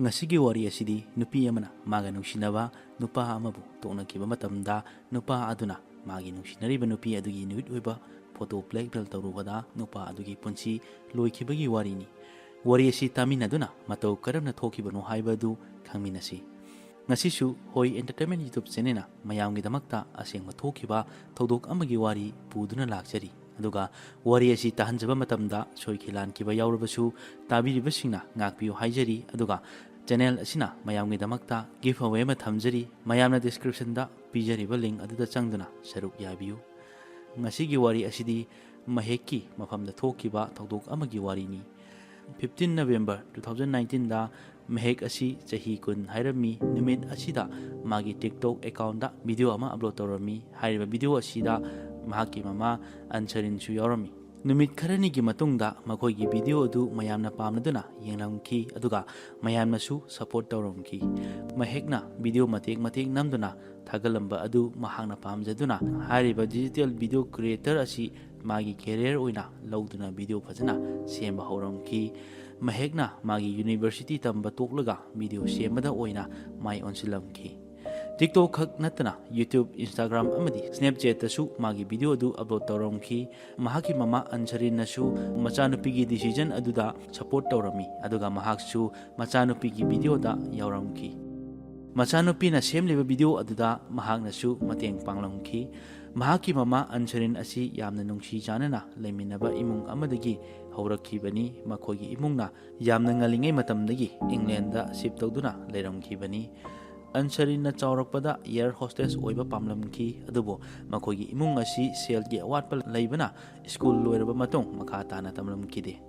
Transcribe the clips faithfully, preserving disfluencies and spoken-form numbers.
ꯉꯁꯤꯒꯤ ꯋꯥꯔꯤ ꯑꯁꯤꯗꯤ ꯅꯨꯄꯤ ꯑꯃꯅ ꯃꯥꯒ ꯅꯨꯡꯁꯤꯅꯕ ꯅꯨꯄꯥ ꯑꯃꯕꯨ ꯇꯣꯛꯅꯈꯤꯕ ꯃꯇꯝꯗ, ꯅꯨꯄꯥ ꯑꯗꯨꯅ ꯃꯥꯒꯤ ꯅꯨꯡꯁꯤꯅꯔꯤꯕ ꯅꯨꯄꯤ ꯑꯗꯨꯒꯤ nude ꯑꯣꯏꯕ photo blackmail ꯇꯧꯔꯨꯕꯗ ꯅꯨꯄꯥ ꯑꯗꯨꯒꯤ ꯄꯨꯟꯁꯤ ꯂꯣꯏꯈꯤꯕꯒꯤ ꯋꯥꯔꯤꯅꯤ꯫ ꯋꯥꯔꯤ ꯑꯁꯤ ꯇꯥꯃꯤꯟꯅꯗꯨꯅ ꯃꯇꯧ ꯀꯔꯝꯅ ꯊꯣꯛꯈꯤꯕꯅꯣ ꯍꯥꯏꯕ ꯑꯗꯨ ꯈꯪꯃꯤꯟꯅꯁꯤ꯫ ꯉꯁꯤꯁꯨ ꯍꯣꯏ Entertainment YouTube channelꯅ ꯃꯌꯥꯝꯒꯤꯗꯃꯛꯇ ꯑꯁꯦꯡꯕ ꯊꯣꯛꯈꯤꯕ ꯊꯧꯗꯣꯛ ꯑꯃꯒꯤ ꯋꯥꯔꯤ ꯄꯨꯗꯨꯅ ꯂꯥꯛꯆꯔꯤ꯫ ꯑꯗꯨꯒ ꯋꯥꯔꯤ ꯑꯁꯤ ꯇꯥꯍꯟꯖꯕ ꯃꯇꯝꯗ ꯁꯣꯏꯈꯤ ꯂꯥꯟꯈꯤꯕ ꯌꯥꯎꯔꯕꯁꯨ ꯇꯥꯕꯤꯔꯤꯕꯁꯤꯡꯅ ꯉꯥꯛꯄꯤꯌꯨ ꯍꯥꯏꯖꯔꯤ꯫ ꯑꯗꯨꯒ channel ꯑꯁꯤꯅ ꯃꯌꯥꯝꯒꯤꯗꯃꯛꯇ giveaway ꯑꯃ ꯊꯝꯖꯔꯤ꯫ ꯃꯌꯥꯝꯅ descriptionꯗ ꯄꯤꯖꯔꯤꯕ link ꯑꯗꯨꯗ ꯆꯪꯗꯨꯅ ꯁꯔꯨꯛ ꯌꯥꯕꯤꯌꯨ꯫ ꯉꯁꯤꯒꯤ ꯋꯥꯔꯤ ꯑꯁꯤꯗꯤ ꯃꯍꯦꯛꯀꯤ ꯃꯐꯝꯗ ꯊꯣꯛꯈꯤꯕ ꯊꯧꯗꯣꯛ ꯑꯃꯒꯤ ꯋꯥꯔꯤꯅꯤ꯫ Fifteen November two thousand nineteenꯗ ꯃꯍꯦꯛ ꯑꯁꯤ ꯆꯍꯤ ꯀꯨꯟ ꯍꯥꯏꯔꯝꯃꯤ꯫ ꯅꯨꯃꯤꯠ ꯑꯁꯤꯗ ꯃꯥꯒꯤ TikTok accountꯗ video ꯑꯃ upload ꯇꯧꯔꯝꯃꯤ꯫ ꯍꯥꯏꯔꯤꯕ video ꯑꯁꯤꯗ ꯃꯍꯥꯛꯀꯤ ꯃꯃꯥ ꯑꯟꯁꯔꯤꯟꯁꯨ ꯌꯥꯎꯔꯝꯃꯤ꯫ ꯅꯨꯃꯤꯠ ꯈꯔꯅꯤꯒꯤ ꯃꯇꯨꯡꯗ ꯃꯈꯣꯏꯒꯤ video ꯑꯗꯨ ꯃꯌꯥꯝꯅ ꯄꯥꯝꯅꯗꯨꯅ ꯌꯦꯡꯂꯝꯈꯤ, ꯑꯗꯨꯒ ꯃꯌꯥꯝꯅꯁꯨ support ꯇꯧꯔꯝꯈꯤ꯫ ꯃꯍꯦꯛꯅ video ꯃꯇꯦꯛ ꯃꯇꯦꯛ ꯅꯝꯗꯨꯅ ꯊꯥꯒꯠꯂꯝꯕ ꯑꯗꯨ ꯃꯍꯥꯛꯅ ꯄꯥꯝꯖꯗꯨꯅ ꯍꯥꯏꯔꯤꯕ digital video creator ꯑꯁꯤ ꯃꯥꯒꯤ career ꯑꯣꯏꯅ ꯂꯧꯗꯨꯅ video ꯐꯖꯅ ꯁꯦꯝꯕ ꯍꯧꯔꯝꯈꯤ꯫ ꯃꯍꯦꯛꯅ ꯃꯥꯒꯤ university ꯇꯝꯕ ꯇꯣꯛꯂꯒ video ꯁꯦꯝꯕꯗ ꯑꯣꯏꯅ ꯃꯥꯏ ꯑꯣꯟꯁꯤꯜꯂꯝꯈꯤ꯫ TikTok ꯈꯛ ꯅꯠꯇꯅ YouTube, Instagram ꯑꯃꯗꯤ Snapchatꯇꯁꯨ ꯃꯥꯒꯤ video ꯑꯗꯨ upload ꯇꯧꯔꯝꯈꯤ꯫ ꯃꯍꯥꯛꯀꯤ ꯃꯃꯥ ꯑꯟꯁꯔꯤꯟꯅꯁꯨ ꯃꯆꯥꯅꯨꯄꯤꯒꯤ decision ꯑꯗꯨꯗ support ꯇꯧꯔꯝꯃꯤ, ꯑꯗꯨꯒ ꯃꯍꯥꯛꯁꯨ ꯃꯆꯥꯅꯨꯄꯤꯒꯤ videoꯗ ꯌꯥꯎꯔꯝꯈꯤ꯫ ꯃꯆꯥꯅꯨꯄꯤꯅ ꯁꯦꯝꯂꯤꯕ video ꯑꯗꯨꯗ ꯃꯍꯥꯛꯅꯁꯨ ꯃꯇꯦꯡ ꯄꯥꯡꯂꯝꯈꯤ꯫ ꯃꯍꯥꯛꯀꯤ ꯃꯃꯥ ꯑꯟꯁꯔꯤꯟ ꯑꯁꯤ ꯌꯥꯝꯅ ꯅꯨꯡꯁꯤ ꯆꯥꯟꯅꯅ ꯂꯩꯃꯤꯟꯅꯕ ꯏꯃꯨꯡ ꯑꯃꯗꯒꯤ ꯍꯧꯔꯛꯈꯤꯕꯅꯤ꯫ ꯃꯈꯣꯏꯒꯤ ꯏꯃꯨꯡꯅ ꯌꯥꯝꯅ ꯉꯜꯂꯤꯉꯩ ꯃꯇꯝꯗꯒꯤ Englandꯗ shift ꯇꯧꯗꯨꯅ ꯂꯩꯔꯝꯈꯤꯕꯅꯤ꯫ ꯑꯟꯁꯔꯤꯟꯅ ꯆꯥꯎꯔꯛꯄꯗ air hostess ꯑꯣꯏꯕ ꯄꯥꯝꯂꯝꯈꯤ, ꯑꯗꯨꯕꯨ ꯃꯈꯣꯏꯒꯤ ꯏꯃꯨꯡ ꯑꯁꯤ ꯁꯦꯜꯒꯤ ꯑꯋꯥꯠꯄ ꯂꯩꯕꯅ school ꯂꯣꯏꯔꯕ ꯃꯇꯨꯡ ꯃꯈꯥ ꯇꯥꯅ ꯇꯝꯂꯝꯈꯤꯗꯦ꯫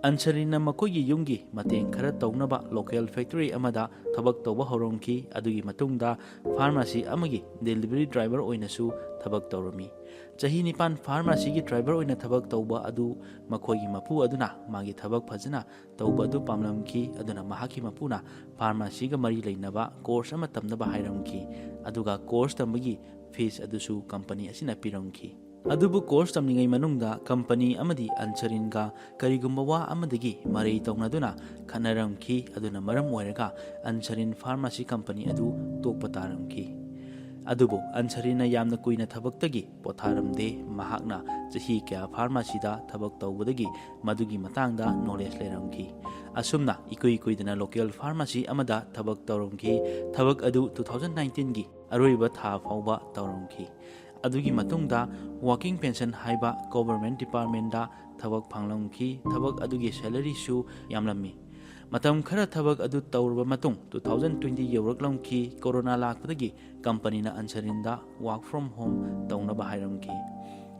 ꯑꯟꯁꯔꯤꯟꯅ ꯃꯈꯣꯏꯒꯤ ꯌꯨꯝꯒꯤ ꯃꯇꯦꯡ ꯈꯔ ꯇꯧꯅꯕ local factory ꯑꯃꯗ ꯊꯕꯛ ꯇꯧꯕ ꯍꯧꯔꯝꯈꯤ꯫ ꯑꯗꯨꯒꯤ ꯃꯇꯨꯡꯗ pharmacy ꯑꯃꯒꯤ delivery driver ꯑꯣꯏꯅꯁꯨ ꯊꯕꯛ ꯇꯧꯔꯝꯃꯤ꯫ ꯆꯍꯤ ꯅꯤꯄꯥꯟ pharmacyꯒꯤ driver ꯑꯣꯏꯅ ꯊꯕꯛ ꯇꯧꯕ ꯑꯗꯨ ꯃꯈꯣꯏꯒꯤ ꯃꯄꯨ ꯑꯗꯨꯅ ꯃꯥꯒꯤ ꯊꯕꯛ ꯐꯖꯅ ꯇꯧꯕ ꯑꯗꯨ ꯄꯥꯝꯂꯝꯈꯤ꯫ ꯑꯗꯨꯅ ꯃꯍꯥꯛꯀꯤ ꯃꯄꯨꯅ pharmacyꯒ ꯃꯔꯤ ꯂꯩꯅꯕ course ꯑꯃ ꯇꯝꯅꯕ ꯍꯥꯏꯔꯝꯈꯤ꯫ ꯑꯗꯨꯒ course ꯇꯝꯕꯒꯤ fees ꯑꯗꯨꯁꯨ company ꯑꯁꯤꯅ ꯄꯤꯔꯝꯈꯤ꯫ ꯑꯗꯨꯕꯨ ꯀꯣꯔꯁ ꯇꯝꯂꯤꯉꯩ ꯃꯅꯨꯡꯗ ꯀꯝꯄꯅꯤ ꯑꯃꯗꯤ ꯑꯟꯁꯔꯤꯟꯒ ꯀꯔꯤꯒꯨꯝꯕ ꯋꯥ ꯑꯃꯗꯒꯤ ꯃꯔꯩ ꯇꯧꯅꯗꯨꯅ ꯈꯠꯅꯔꯝꯈꯤ꯫ ꯑꯗꯨꯅ ꯃꯔꯝ ꯑꯣꯏꯔꯒ ꯑꯟꯁꯔꯤꯟ ꯐꯥꯔꯃꯥꯁꯤ ꯀꯝꯄꯅꯤ ꯑꯗꯨ ꯇꯣꯛꯄ ꯇꯥꯔꯝꯈꯤ꯫ ꯑꯗꯨꯕꯨ ꯑꯟꯁꯔꯤꯟꯅ ꯌꯥꯝꯅ ꯀꯨꯏꯅ ꯊꯕꯛꯇꯒꯤ ꯄꯣꯊꯥꯔꯝꯗꯦ꯫ ꯃꯍꯥꯛꯅ ꯆꯍꯤ ꯀꯌꯥ ꯐꯥꯔꯃꯥꯁꯤꯗ ꯊꯕꯛ ꯇꯧꯕꯗꯒꯤ ꯃꯗꯨꯒꯤ ꯃꯇꯥꯡꯗ ꯅꯣꯂꯦꯖ ꯂꯩꯔꯝꯈꯤ꯫ ꯑꯁꯨꯝꯅ ꯏꯀꯨꯏ ꯀꯨꯏꯗꯅ ꯂꯣꯀꯦꯜ ꯐꯥꯔꯃꯥꯁꯤ ꯑꯃꯗ ꯊꯕꯛ ꯇꯧꯔꯝꯈꯤ꯫ ꯊꯕꯛ ꯑꯗꯨ ꯇꯨ ꯊꯥꯎꯖꯟ ꯅꯥꯏꯟꯇꯤꯟꯒꯤ ꯑꯔꯣꯏꯕ ꯊꯥ ꯐꯥꯎꯕ ꯇꯧꯔꯝꯈꯤ꯫ ꯑꯗꯨꯒꯤ ꯃꯇꯨꯡꯗ ꯋꯥꯔꯀꯤꯡ ꯄꯦꯟꯁꯟ ꯍꯥꯏꯕ ꯒꯣꯚꯔꯟꯃꯦꯟꯠ ꯗꯤꯄꯥꯔꯠꯃꯦꯟꯠꯗ ꯊꯕꯛ ꯐꯪꯂꯝꯈꯤ꯫ ꯊꯕꯛ ꯑꯗꯨꯒꯤ ꯁꯦꯂꯔꯤꯁꯨ ꯌꯥꯝꯂꯝꯃꯤ꯫ ꯃꯇꯝ ꯈꯔ ꯊꯕꯛ ꯑꯗꯨ ꯇꯧꯔꯕ ꯃꯇꯨꯡ ꯇꯨ ꯊꯥꯎꯖꯟ ꯇ꯭ꯋꯦꯟꯇꯤ ꯌꯧꯔꯛꯂꯝꯈꯤ꯫ ꯀꯣꯔꯣꯅꯥ ꯂꯥꯛꯄꯗꯒꯤ ꯀꯝꯄꯅꯤꯅ ꯑꯟꯁꯔꯤꯟꯗ work from home ꯇꯧꯅꯕ ꯍꯥꯏꯔꯝꯈꯤ꯫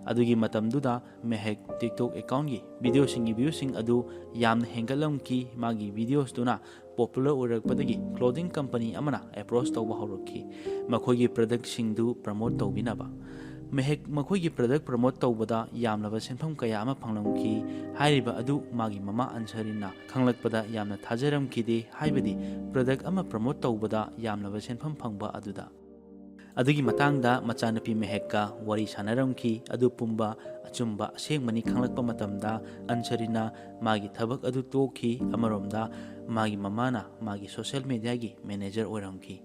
ꯑꯗꯨꯒꯤ ꯃꯇꯝꯗꯨꯗ ꯃꯦꯍꯦꯛ TikTok ꯑꯦꯀꯥꯎꯟꯒꯤ ꯚꯤꯗꯤꯑꯣꯁꯤꯡꯒꯤ ꯚ꯭ꯌꯨꯁꯤꯡ ꯑꯗꯨ ꯌꯥꯝꯅ ꯍꯦꯟꯒꯠꯂꯝꯈꯤ꯫ ꯃꯥꯒꯤ ꯚꯤꯗꯤꯑꯣꯁꯇꯨꯅ ꯄꯣꯄꯨꯂꯔ ꯑꯣꯏꯔꯛꯄꯗꯒꯤ ꯀ꯭ꯂꯣꯊꯤꯡ ꯀꯝꯄꯅꯤ ꯑꯃꯅ ꯑꯦꯄ꯭ꯔꯣꯆ ꯇꯧꯕ ꯍꯧꯔꯛꯈꯤ, ꯃꯈꯣꯏꯒꯤ ꯄ꯭ꯔꯗꯛꯁꯤꯡꯗꯨ ꯄ꯭ꯔꯃꯣꯠ ꯇꯧꯕꯤꯅꯕ꯫ ꯃꯦꯍꯦꯛ ꯃꯈꯣꯏꯒꯤ ꯄ꯭ꯔꯗꯛ ꯄ꯭ꯔꯃꯣꯠ ꯇꯧꯕꯗ ꯌꯥꯝꯂꯕ ꯁꯦꯟꯐꯝ ꯀꯌꯥ ꯑꯃ ꯐꯪꯂꯝꯈꯤ꯫ ꯍꯥꯏꯔꯤꯕ ꯑꯗꯨ ꯃꯥꯒꯤ ꯃꯃꯥ ꯑꯟꯁꯔꯤꯟꯅ ꯈꯪꯂꯛꯄꯗ ꯌꯥꯝꯅ ꯊꯥꯖꯔꯝꯈꯤꯗꯦ, ꯍꯥꯏꯕꯗꯤ ꯄ꯭ꯔꯗꯛ ꯑꯃ ꯄ꯭ꯔꯃꯣꯠ ꯇꯧꯕꯗ ꯌꯥꯝꯂꯕ ꯁꯦꯟꯐꯝ ꯐꯪꯕ ꯑꯗꯨꯗ꯫ ꯑꯗꯨꯒꯤ ꯃꯇꯥꯡꯗ ꯃꯆꯥꯅꯨꯄꯤ ꯃꯦꯍꯦꯛꯀ ꯋꯥꯔꯤ ꯁꯥꯟꯅꯔꯝꯈꯤ꯫ ꯑꯗꯨ ꯄꯨꯝꯕ ꯑꯆꯨꯝꯕ ꯑꯁꯦꯡꯕꯅꯤ ꯈꯪꯂꯛꯄ ꯃꯇꯝꯗ ꯑꯟꯁꯔꯤꯟꯅ ꯃꯥꯒꯤ ꯊꯕꯛ ꯑꯗꯨ ꯇꯣꯛꯈꯤ꯫ ꯑꯃꯔꯣꯝꯗ ꯃꯥꯒꯤ ꯃꯃꯥꯅ ꯃꯥꯒꯤ ꯁꯣꯁꯤꯌꯦꯜ ꯃꯦꯗꯤꯌꯥꯒꯤ ꯃꯦꯅꯦꯖꯔ ꯑꯣꯏꯔꯝꯈꯤ꯫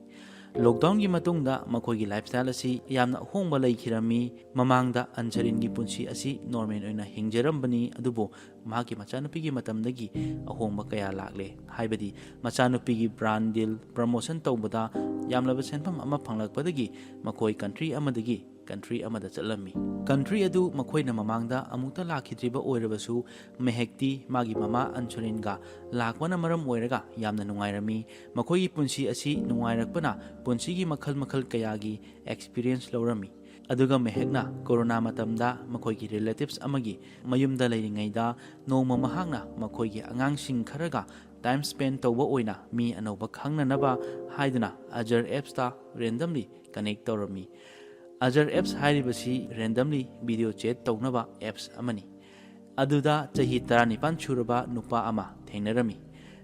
ꯂꯣꯛꯗꯥꯎꯟꯒꯤ ꯃꯇꯨꯡꯗ ꯃꯈꯣꯏꯒꯤ ꯂꯥꯏꯐꯁ꯭ꯇꯥꯏꯜ ꯑꯁꯤ ꯌꯥꯝꯅ ꯑꯍꯣꯡꯕ ꯂꯩꯈꯤꯔꯝꯃꯤ꯫ ꯃꯃꯥꯡꯗ ꯑꯟꯁꯔꯤꯟꯒꯤ ꯄꯨꯟꯁꯤ ꯑꯁꯤ ꯅꯣꯔꯃꯦꯜ ꯑꯣꯏꯅ ꯍꯤꯡꯖꯔꯝꯕꯅꯤ, ꯑꯗꯨꯕꯨ ꯃꯍꯥꯛꯀꯤ ꯃꯆꯥꯅꯨꯄꯤꯒꯤ ꯃꯇꯝꯗꯒꯤ ꯑꯍꯣꯡꯕ ꯀꯌꯥ ꯂꯥꯛꯂꯦ꯫ ꯍꯥꯏꯕꯗꯤ ꯃꯆꯥꯅꯨꯄꯤꯒꯤ ꯕ꯭ꯔꯥꯟ ꯗꯤꯜ ꯄ꯭ꯔꯃꯣꯁꯟ ꯇꯧꯕꯗ ꯌꯥꯝꯂꯕ ꯁꯦꯟꯐꯝ ꯑꯃ ꯐꯪꯂꯛꯄꯗꯒꯤ ꯃꯈꯣꯏ ꯀꯟꯇ꯭ꯔꯤ ꯑꯃꯗꯒꯤ ꯀꯟꯇ꯭ꯔꯤ ꯑꯃꯗ ꯆꯠꯂꯝꯃꯤ꯫ ꯀꯟꯇ꯭ꯔꯤ ꯑꯗꯨ ꯃꯈꯣꯏꯅ ꯃꯃꯥꯡꯗ ꯑꯃꯨꯛꯇ ꯂꯥꯛꯈꯤꯗ꯭ꯔꯤꯕ ꯑꯣꯏꯔꯕꯁꯨ, ꯃꯦꯍꯦꯛꯇꯤ ꯃꯥꯒꯤ ꯃꯃꯥ ꯑꯟꯁꯨꯔꯤꯟꯒ ꯂꯥꯛꯄꯅ ꯃꯔꯝ ꯑꯣꯏꯔꯒ ꯌꯥꯝꯅ ꯅꯨꯡꯉꯥꯏꯔꯝꯃꯤ꯫ ꯃꯈꯣꯏꯒꯤ ꯄꯨꯟꯁꯤ ꯑꯁꯤ ꯅꯨꯡꯉꯥꯏꯔꯛꯄꯅ ꯄꯨꯟꯁꯤꯒꯤ ꯃꯈꯜ ꯃꯈꯜ ꯀꯌꯥꯒꯤ ꯑꯦꯛꯁꯄꯤꯔꯤꯌꯦꯟꯁ ꯂꯧꯔꯝꯃꯤ꯫ ꯑꯗꯨꯒ ꯃꯦꯍꯦꯛꯅ ꯀꯣꯔꯣꯅꯥ ꯃꯇꯝꯗ ꯃꯈꯣꯏꯒꯤ ꯔꯤꯂꯦꯇꯤꯚꯁ ꯑꯃꯒꯤ ꯃꯌꯨꯝꯗ ꯂꯩꯔꯤꯉꯩꯗ ꯅꯣꯡꯃ ꯃꯍꯥꯛꯅ ꯃꯈꯣꯏꯒꯤ ꯑꯉꯥꯡꯁꯤꯡ ꯈꯔꯒ ꯇꯥꯏꯝ ꯁ꯭ꯄꯦꯟ ꯇꯧꯕ ꯑꯣꯏꯅ ꯃꯤ ꯑꯅꯧꯕ ꯈꯪꯅꯅꯕ ꯍꯥꯏꯗꯨꯅ ꯑꯖꯔ ꯑꯦꯞꯁꯇ ꯔꯦꯟꯗꯝꯂꯤ ꯀꯅꯦꯛ ꯇꯧꯔꯝꯃꯤ꯫ ꯑꯖꯔ ꯑꯦꯞꯁ ꯍꯥꯏꯔꯤꯕꯁꯤ ꯔꯦꯟꯗꯝꯂꯤ ꯚꯤꯗꯤꯑꯣ ꯆꯦꯠ ꯇꯧꯅꯕ ꯑꯦꯞꯁ ꯑꯃꯅꯤ꯫ ꯑꯗꯨꯗ ꯆꯍꯤ ꯇꯔꯥꯅꯤꯄꯥꯟ ꯁꯨꯔꯕ ꯅꯨꯄꯥ ꯑꯃ ꯊꯦꯡꯅꯔꯝꯃꯤ꯫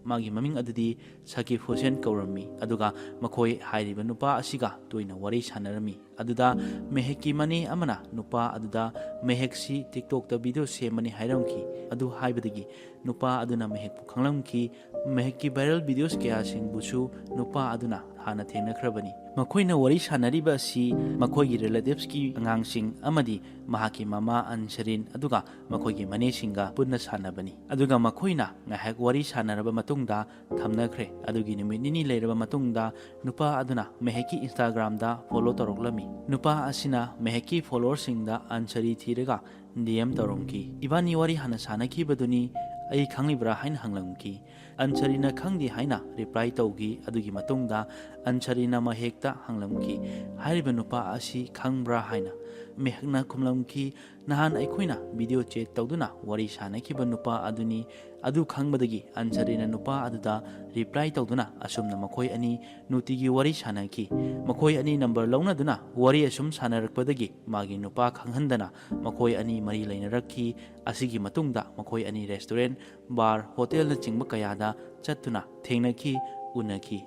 ꯃꯥꯒꯤ ꯃꯃꯤꯡ ꯑꯗꯨꯗꯤ ꯁꯀꯤꯕ ꯍꯨꯁꯦꯟ ꯀꯧꯔꯝꯃꯤ꯫ ꯑꯗꯨꯒ ꯃꯈꯣꯏ ꯍꯥꯏꯔꯤꯕ ꯅꯨꯄꯥ ꯑꯁꯤꯒ ꯇꯣꯏꯅ ꯋꯥꯔꯤ ꯁꯥꯟꯅꯔꯝꯃꯤ꯫ ꯑꯗꯨꯗ ꯃꯦꯍꯦꯛꯀꯤ ꯃꯅꯦ ꯑꯃꯅ ꯅꯨꯄꯥ ꯑꯗꯨꯗ ꯃꯦꯍꯦꯛꯁꯤ TikTokꯇ video ꯁꯦꯝꯕꯅꯤ ꯍꯥꯏꯔꯝꯈꯤ꯫ ꯑꯗꯨ ꯍꯥꯏꯕꯗꯒꯤ ꯅꯨꯄꯥ ꯑꯗꯨꯅ ꯃꯦꯍꯦꯛꯄꯨ ꯈꯪꯂꯝꯈꯤ꯫ ꯃꯦꯍꯦꯛꯀꯤ viral videos ꯀꯌꯥꯁꯤꯡꯕꯨꯁꯨ ꯅꯨꯄꯥ ꯑꯗꯨꯅ ꯍꯥꯟꯅ ꯊꯦꯡꯅꯈ꯭ꯔꯕꯅꯤ꯫ ꯃꯈꯣꯏꯅ ꯋꯥꯔꯤ ꯁꯥꯟꯅꯔꯤꯕ ꯑꯁꯤ ꯃꯈꯣꯏꯒꯤ relativesꯀꯤ ꯑꯉꯥꯡꯁꯤꯡ ꯑꯃꯗꯤ ꯃꯍꯥꯛꯀꯤ ꯃꯃꯥ ꯑꯟꯁꯔꯤꯟ ꯑꯗꯨꯒ ꯃꯈꯣꯏꯒꯤ ꯃꯅꯦꯁꯤꯡꯒ ꯄꯨꯟꯅ ꯁꯥꯟꯅꯕꯅꯤ꯫ ꯑꯗꯨꯒ ꯃꯈꯣꯏꯅ ꯉꯥꯏꯍꯥꯛ ꯋꯥꯔꯤ ꯁꯥꯟꯅꯔꯕ ꯃꯇꯨꯡꯗ ꯊꯝꯅꯈ꯭ꯔꯦ꯫ ꯑꯗꯨꯒꯤ ꯅꯨꯃꯤꯠ ꯅꯤꯅꯤ ꯂꯩꯔꯕ ꯃꯇꯨꯡꯗ ꯅꯨꯄꯥ ꯑꯗꯨꯅ ꯃꯦꯍꯦꯛꯀꯤ Instagramꯗ follow ꯇꯧꯔꯛꯂꯝꯃꯤ꯫ ꯅꯨꯄꯥ ꯑꯁꯤꯅ ꯃꯦꯍꯦꯛꯀꯤ followerꯁꯤꯡꯗ ꯑꯟꯁꯔꯤ ꯊꯤꯔꯒ DM ꯇꯧꯔꯝꯈꯤ꯫ "ꯏꯕꯥꯅꯤ ꯋꯥꯔꯤ ꯍꯥꯟꯅ ꯁꯥꯟꯅꯈꯤꯕꯗꯨꯅꯤ, ꯑꯩ ꯈꯪꯂꯤꯕ꯭ꯔꯥ?" ꯍꯥꯏꯅ ꯍꯪꯂꯝꯈꯤ꯫ ꯑꯟꯁꯔꯤꯅ "ꯈꯪꯗꯦ" ꯍꯥꯏꯅ reply ꯇꯧꯈꯤ꯫ ꯑꯗꯨꯒꯤ ꯃꯇꯨꯡꯗ ꯑꯟꯁꯔꯤꯅ ꯃꯦꯍꯦꯛꯇ ꯍꯪꯂꯝꯈꯤ, "ꯍꯥꯏꯔꯤꯕ ꯅꯨꯄꯥ ꯑꯁꯤ ꯈꯪꯕ꯭ꯔꯥ?" ꯍꯥꯏꯅ꯫ ꯃꯦꯍꯦꯛꯅ ꯈꯨꯝꯂꯝꯈꯤ, "ꯅꯍꯥꯟ ꯑꯩꯈꯣꯏꯅ video chat ꯇꯧꯗꯨꯅ ꯋꯥꯔꯤ ꯁꯥꯟꯅꯈꯤꯕ ꯅꯨꯄꯥ ꯑꯗꯨꯅꯤ꯫" ꯑꯗꯨ ꯈꯪꯕꯗꯒꯤ ꯑꯟꯁꯔꯤꯅ ꯅꯨꯄꯥ ꯑꯗꯨꯗ reply ꯇꯧꯗꯨꯅ ꯑꯁꯨꯝꯅ ꯃꯈꯣꯏ ꯑꯅꯤ ꯅꯨꯡꯇꯤꯒꯤ ꯋꯥꯔꯤ ꯁꯥꯟꯅꯈꯤ꯫ ꯃꯈꯣꯏ ꯑꯅꯤ number ꯂꯧꯅꯗꯨꯅ ꯋꯥꯔꯤ ꯑꯁꯨꯝ ꯁꯥꯟꯅꯔꯛꯄꯗꯒꯤ ꯃꯥꯒꯤ ꯅꯨꯄꯥ ꯈꯪꯍꯟꯗꯅ ꯃꯈꯣꯏ ꯑꯅꯤ ꯃꯔꯤ ꯂꯩꯅꯔꯛꯈꯤ꯫ ꯑꯁꯤꯒꯤ ꯃꯇꯨꯡꯗ ꯃꯈꯣꯏ ꯑꯅꯤ restaurant, bar, hotelꯅꯆꯤꯡꯕ ꯀꯌꯥꯗ ꯆꯠꯇꯨꯅ ꯊꯦꯡꯅꯈꯤ, ꯎꯅꯈꯤ꯫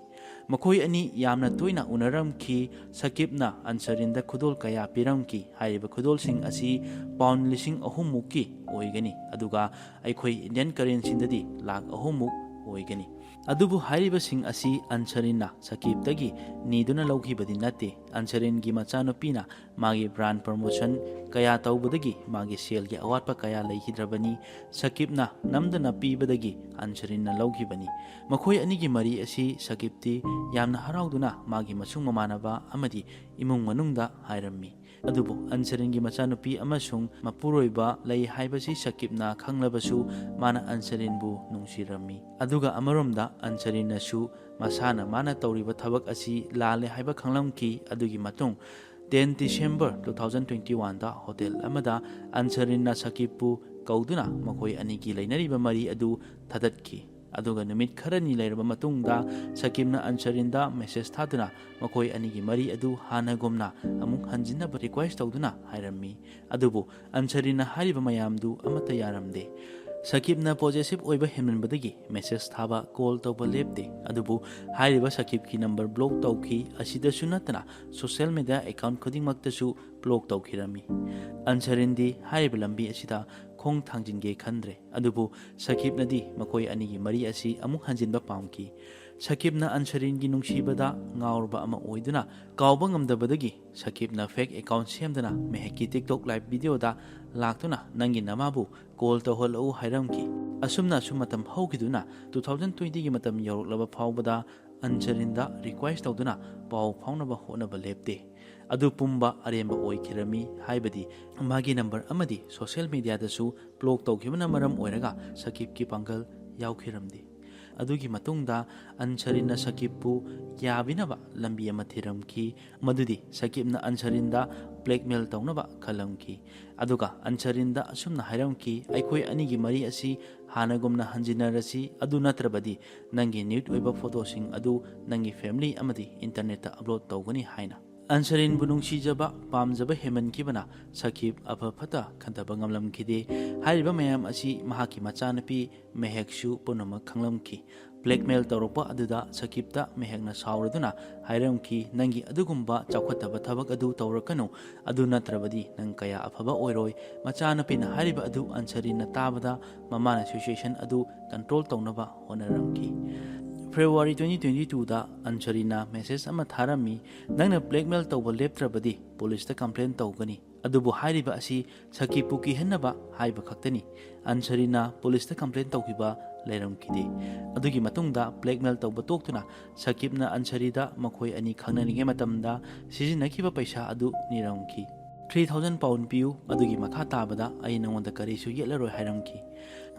ꯃꯈꯣꯏ ꯑꯅꯤ ꯌꯥꯝꯅ ꯇꯣꯏꯅ ꯎꯅꯔꯝꯈꯤ꯫ ꯁꯀꯤꯕꯅ ꯑꯟꯁꯔꯤꯟꯗ ꯈꯨꯗꯣꯜ ꯀꯌꯥ ꯄꯤꯔꯝꯈꯤ꯫ ꯍꯥꯏꯔꯤꯕ ꯈꯨꯗꯣꯜꯁꯤꯡ ꯑꯁꯤ pound ꯂꯤꯁꯤꯡ ꯑꯍꯨꯝ ꯃꯨꯛꯀꯤ ꯑꯣꯏꯒꯅꯤ, ꯑꯗꯨꯒ ꯑꯩꯈꯣꯏ Indian currencyꯗꯗꯤ ꯂꯥꯈ ꯑꯍꯨꯝ ꯃꯨꯛ ꯑꯣꯏꯒꯅꯤ꯫ ꯑꯗꯨꯕꯨ ꯍꯥꯏꯔꯤꯕꯁꯤꯡ ꯑꯁꯤ ꯑꯟꯁꯔꯤꯟꯅ ꯁꯀꯤꯕꯇꯒꯤ ꯅꯤꯗꯨꯅ ꯂꯧꯈꯤꯕꯗꯤ ꯅꯠꯇꯦ꯫ ꯑꯟꯁꯔꯤꯟꯒꯤ ꯃꯆꯥꯅꯨꯄꯤꯅ ꯃꯥꯒꯤ brand promotion ꯀꯌꯥ ꯇꯧꯕꯗꯒꯤ ꯃꯥꯒꯤ ꯁꯦꯜꯒꯤ ꯑꯋꯥꯠꯄ ꯀꯌꯥ ꯂꯩꯈꯤꯗ꯭ꯔꯕꯅꯤ꯫ ꯁꯀꯤꯕꯅ ꯅꯝꯗꯅ ꯄꯤꯕꯗꯒꯤ ꯑꯟꯁꯔꯤꯟꯅ ꯂꯧꯈꯤꯕꯅꯤ꯫ ꯃꯈꯣꯏ ꯑꯅꯤꯒꯤ ꯃꯔꯤ ꯑꯁꯤ ꯁꯀꯤꯕꯇꯤ ꯌꯥꯝꯅ ꯍꯔꯥꯎꯗꯨꯅ ꯃꯥꯒꯤ ꯃꯁꯨꯡ ꯃꯃꯥꯟꯅꯕ ꯑꯃꯗꯤ ꯏꯃꯨꯡ ꯃꯅꯨꯡꯗ ꯍꯥꯏꯔꯝꯃꯤ꯫ ꯑꯗꯨꯕꯨ ꯑꯟꯁꯔꯤꯟꯒꯤ ꯃꯆꯥꯅꯨꯄꯤ ꯑꯃꯁꯨꯡ ꯃꯄꯨꯔꯣꯏꯕ ꯂꯩ ꯍꯥꯏꯕꯁꯤ ꯁꯀꯤꯕꯅ ꯈꯪꯂꯕꯁꯨ ꯃꯥꯅ ꯑꯟꯁꯔꯤꯟꯕꯨ ꯅꯨꯡꯁꯤꯔꯝꯃꯤ꯫ ꯑꯗꯨꯒ ꯑꯃꯔꯣꯝꯗ ꯑꯟꯁꯔꯤꯟꯅꯁꯨ ꯃꯁꯥꯅ ꯃꯥꯅ ꯇꯧꯔꯤꯕ ꯊꯕꯛ ꯑꯁꯤ ꯂꯥꯜꯂꯦ ꯍꯥꯏꯕ ꯈꯪꯂꯝꯈꯤ꯫ ꯑꯗꯨꯒꯤ ꯃꯇꯨꯡ ten December two thousand twenty oneꯗ hotel ꯑꯃꯗ ꯑꯟꯁꯔꯤꯟꯅ ꯁꯀꯤꯕꯄꯨ ꯀꯧꯗꯨꯅ ꯃꯈꯣꯏ ꯑꯅꯤꯒꯤ ꯂꯩꯅꯔꯤꯕ ꯃꯔꯤ ꯑꯗꯨ ꯊꯥꯗꯠꯈꯤ꯫ ꯑꯗꯨꯒ ꯅꯨꯃꯤꯠ ꯈꯔꯅꯤ ꯂꯩꯔꯕ ꯃꯇꯨꯡꯗ ꯁꯀꯤꯕꯅ ꯑꯟꯁꯔꯤꯟꯗ message ꯊꯥꯗꯨꯅ ꯃꯈꯣꯏ ꯑꯅꯤꯒꯤ ꯃꯔꯤ ꯑꯗꯨ ꯍꯥꯟꯅꯒꯨꯝꯅ ꯑꯃꯨꯛ ꯍꯟꯖꯤꯟꯅꯕ request ꯇꯧꯗꯨꯅ ꯍꯥꯏꯔꯝꯃꯤ꯫ ꯑꯗꯨꯕꯨ ꯑꯟꯁꯔꯤꯟꯅ ꯍꯥꯏꯔꯤꯕ ꯃꯌꯥꯝꯗꯨ ꯑꯃꯠꯇ ꯌꯥꯔꯝꯗꯦ꯫ ꯁꯀꯤꯞꯅ ꯄꯣꯖꯦꯁꯤꯞ ꯑꯣꯏꯕ ꯍꯦꯟꯃꯟꯕꯗꯒꯤ ꯃꯦꯁꯦꯖ ꯊꯥꯕ, ꯀꯣꯜ ꯇꯧꯕ ꯂꯦꯞꯇꯦ꯫ ꯑꯗꯨꯕꯨ ꯍꯥꯏꯔꯤꯕ ꯁꯀꯤꯞꯀꯤ ꯅꯝꯕꯔ ꯕ꯭ꯂꯣꯛ ꯇꯧꯈꯤ꯫ ꯑꯁꯤꯗꯁꯨ ꯅꯠꯇꯅ ꯁꯣꯁꯤꯌꯦꯜ ꯃꯤꯗꯤꯌꯥ ꯑꯦꯀꯥꯎꯟꯠ ꯈꯨꯗꯤꯡꯃꯛꯇꯁꯨ ꯕ꯭ꯂꯣꯛ ꯇꯧꯈꯤꯔꯝꯃꯤ꯫ ꯑꯟꯁꯔꯤꯟꯗꯤ ꯍꯥꯏꯔꯤꯕ ꯂꯝꯕꯤ ꯑꯁꯤꯗ ꯈꯣꯡ ꯊꯥꯡꯖꯤꯟꯒꯦ ꯈꯟꯗ꯭ꯔꯦ꯫ ꯑꯗꯨꯕꯨ ꯁꯀꯤꯞꯅꯗꯤ ꯃꯈꯣꯏ ꯑꯅꯤꯒꯤ ꯃꯔꯤ ꯑꯁꯤ ꯑꯃꯨꯛ ꯍꯟꯖꯤꯟꯕ ꯄꯥꯝꯈꯤ꯫ ꯁꯀꯤꯞꯅ ꯑꯟꯁꯔꯤꯟꯒꯤ ꯅꯨꯡꯁꯤꯕꯗ ꯉꯥꯎꯔꯕ ꯑꯃ ꯑꯣꯏꯗꯨꯅ ꯀꯥꯎꯕ ꯉꯝꯗꯕꯗꯒꯤ ꯁꯀꯤꯞꯅ ꯐꯦꯛ ꯑꯦꯀꯥꯎꯟꯠ ꯁꯦꯝꯗꯨꯅ ꯃꯦꯍꯦꯛꯀꯤ TikTok ꯂꯥꯏꯚ ꯚꯤꯗꯤꯑꯣꯗ ꯂꯥꯛꯇꯨꯅ ꯅꯪꯒꯤ ꯅꯃꯥꯕꯨ ꯀꯣꯜ ꯇꯧꯍꯜꯂꯛꯎ ꯍꯥꯏꯔꯝꯈꯤ꯫ ꯑꯁꯨꯝꯅ ꯑꯁꯨꯝ ꯃꯇꯝ ꯍꯧꯈꯤꯗꯨꯅ two thousand twenty ꯒꯤ ꯃꯇꯝ ꯌꯧꯔꯛꯂꯕ ꯐꯥꯎꯕꯗ ꯑꯟꯁꯔꯤꯟꯗ ꯔꯤꯀ꯭ꯋꯦꯁ ꯇꯧꯗꯨꯅ ꯄꯥꯎ ꯐꯥꯎꯅꯕ ꯍꯣꯠꯅꯕ ꯂꯦꯞꯇꯦ꯫ ꯑꯗꯨ ꯄꯨꯝꯕ ꯑꯔꯦꯝꯕ ꯑꯣꯏꯈꯤꯔꯝꯃꯤ, ꯍꯥꯏꯕꯗꯤ ꯃꯥꯒꯤ ꯅꯝꯕꯔ ꯑꯃꯗꯤ ꯁꯣꯁꯤꯌꯦꯜ ꯃꯤꯗꯤꯌꯥꯗꯁꯨ ꯕ꯭ꯂꯣꯛ ꯇꯧꯈꯤꯕꯅ ꯃꯔꯝ ꯑꯣꯏꯔꯒ ꯁꯀꯤꯞꯀꯤ ꯄꯥꯡꯒꯜ ꯌꯥꯎꯈꯤꯔꯝꯗꯦ꯫ ꯑꯗꯨꯒꯤ ꯃꯇꯨꯡꯗ ꯑꯟꯁꯔꯤꯟꯅ ꯁꯀꯤꯞꯄꯨ ꯌꯥꯕꯤꯅꯕ ꯂꯝꯕꯤ ꯑꯃ ꯊꯤꯔꯝꯈꯤ, ꯃꯗꯨꯗꯤ ꯁꯀꯤꯞꯅ ꯑꯟꯁꯔꯤꯟꯗ ꯕ꯭ꯂꯦꯛꯃꯦꯜ ꯇꯧꯅꯕ ꯈꯜꯂꯝꯈꯤ꯫ ꯑꯗꯨꯒ ꯑꯟꯁꯔꯤꯟꯗ ꯑꯁꯨꯝꯅ ꯍꯥꯏꯔꯝꯈꯤ, "ꯑꯩꯈꯣꯏ ꯑꯅꯤꯒꯤ ꯃꯔꯤ ꯑꯁꯤ ꯍꯥꯟꯅꯒꯨꯝꯅ ꯍꯟꯖꯤꯟꯅꯔꯁꯤ, ꯑꯗꯨ ꯅꯠꯇ꯭ꯔꯕꯗꯤ ꯅꯪꯒꯤ ꯅ꯭ꯌꯨꯠ ꯑꯣꯏꯕ ꯐꯣꯇꯣꯁꯤꯡ ꯑꯗꯨ ꯅꯪꯒꯤ ꯐꯦꯃꯤꯂꯤ ꯑꯃꯗꯤ ꯏꯟꯇꯔꯅꯦꯠꯇ ꯑꯞꯂꯣꯗ ꯇꯧꯒꯅꯤ" ꯍꯥꯏꯅ꯫ ꯑꯟꯁꯔꯤꯟꯕꯨ ꯅꯨꯡꯁꯤꯖꯕ, ꯄꯥꯝꯖꯕ ꯍꯦꯟꯃꯟꯈꯤꯕꯅ ꯁꯀꯤꯞ ꯑꯐ ꯐꯠꯇ ꯈꯟꯊꯕ ꯉꯝꯂꯝꯈꯤꯗꯦ꯫ ꯍꯥꯏꯔꯤꯕ ꯃꯌꯥꯝ ꯑꯁꯤ ꯃꯍꯥꯛꯀꯤ ꯃꯆꯥꯅꯨꯄꯤ ꯃꯦꯍꯦꯛꯁꯨ ꯄꯨꯝꯅꯃꯛ ꯈꯪꯂꯝꯈꯤ꯫ ꯕ꯭ꯂꯦꯛꯃꯦꯜ ꯇꯧꯔꯛꯄ ꯑꯗꯨꯗ ꯁꯀꯤꯞꯇ ꯃꯦꯍꯦꯛꯅ ꯁꯥꯎꯔꯗꯨꯅ ꯍꯥꯏꯔꯝꯈꯤ, "ꯅꯪꯒꯤ ꯑꯗꯨꯒꯨꯝꯕ ꯆꯥꯎꯈꯠꯇꯕ ꯊꯕꯛ ꯑꯗꯨ ꯇꯧꯔꯛꯀꯅꯨ, ꯑꯗꯨ ꯅꯠꯇ꯭ꯔꯕꯗꯤ ꯅꯪ ꯀꯌꯥ ꯑꯐꯕ ꯑꯣꯏꯔꯣꯏ"꯫ ꯃꯆꯥꯅꯨꯄꯤꯅ ꯍꯥꯏꯔꯤꯕ ꯑꯗꯨ ꯑꯟꯁꯔꯤꯟꯅ ꯇꯥꯕꯗ ꯃꯃꯥꯅ ꯁꯤꯆꯨꯋꯦꯁꯟ ꯑꯗꯨ ꯀꯟꯇ꯭ꯔꯣꯜ ꯇꯧꯅꯕ ꯍꯣꯠꯅꯔꯝꯈꯤ꯫ ꯐꯦꯕ꯭ꯔꯨꯋꯥꯔꯤ twenty twenty twoꯗ ꯑꯟꯁꯔꯤꯟꯅ ꯃꯦꯁꯦꯖ ꯑꯃ ꯊꯥꯔꯝꯃꯤ, "ꯅꯪꯅ ꯕ꯭ꯂꯦꯛꯃꯦꯜ ꯇꯧꯕ ꯂꯦꯞꯇ꯭ꯔꯕꯗꯤ ꯄꯨꯂꯤꯁꯇ ꯀꯝꯄ꯭ꯂꯦꯟ ꯇꯧꯒꯅꯤ"꯫ ꯑꯗꯨꯕꯨ ꯍꯥꯏꯔꯤꯕ ꯑꯁꯤ ꯁꯀꯤꯞꯄꯨ ꯀꯤꯍꯟꯅꯕ ꯍꯥꯏꯕ ꯈꯛꯇꯅꯤ꯫ ꯑꯟꯁꯔꯤꯟꯅ ꯄꯨꯂꯤꯁꯇ ꯀꯝꯄ꯭ꯂꯦꯟ ꯇꯧꯈꯤꯕ ꯂꯩꯔꯝꯈꯤꯗꯦ꯫ ꯑꯗꯨꯒꯤ ꯃꯇꯨꯡꯗ ꯕ꯭ꯂꯦꯛꯃꯦꯜ ꯇꯧꯕ ꯇꯣꯛꯇꯨꯅ ꯁꯀꯤꯞꯅ ꯑꯟꯁꯔꯤꯗ ꯃꯈꯣꯏ ꯑꯅꯤ ꯈꯪꯅꯔꯤꯉꯩ ꯃꯇꯝꯗ ꯁꯤꯖꯤꯟꯅꯈꯤꯕ ꯄꯩꯁꯥ ꯑꯗꯨ ꯅꯤꯔꯝꯈꯤ꯫ "Three thousand pound ꯄꯤꯌꯨ, ꯑꯗꯨꯒꯤ ꯃꯈꯥ ꯇꯥꯕꯗ ꯑꯩ ꯅꯉꯣꯟꯗ ꯀꯔꯤꯁꯨ ꯌꯦꯠꯂꯔꯣꯏ" ꯍꯥꯏꯔꯝꯈꯤ꯫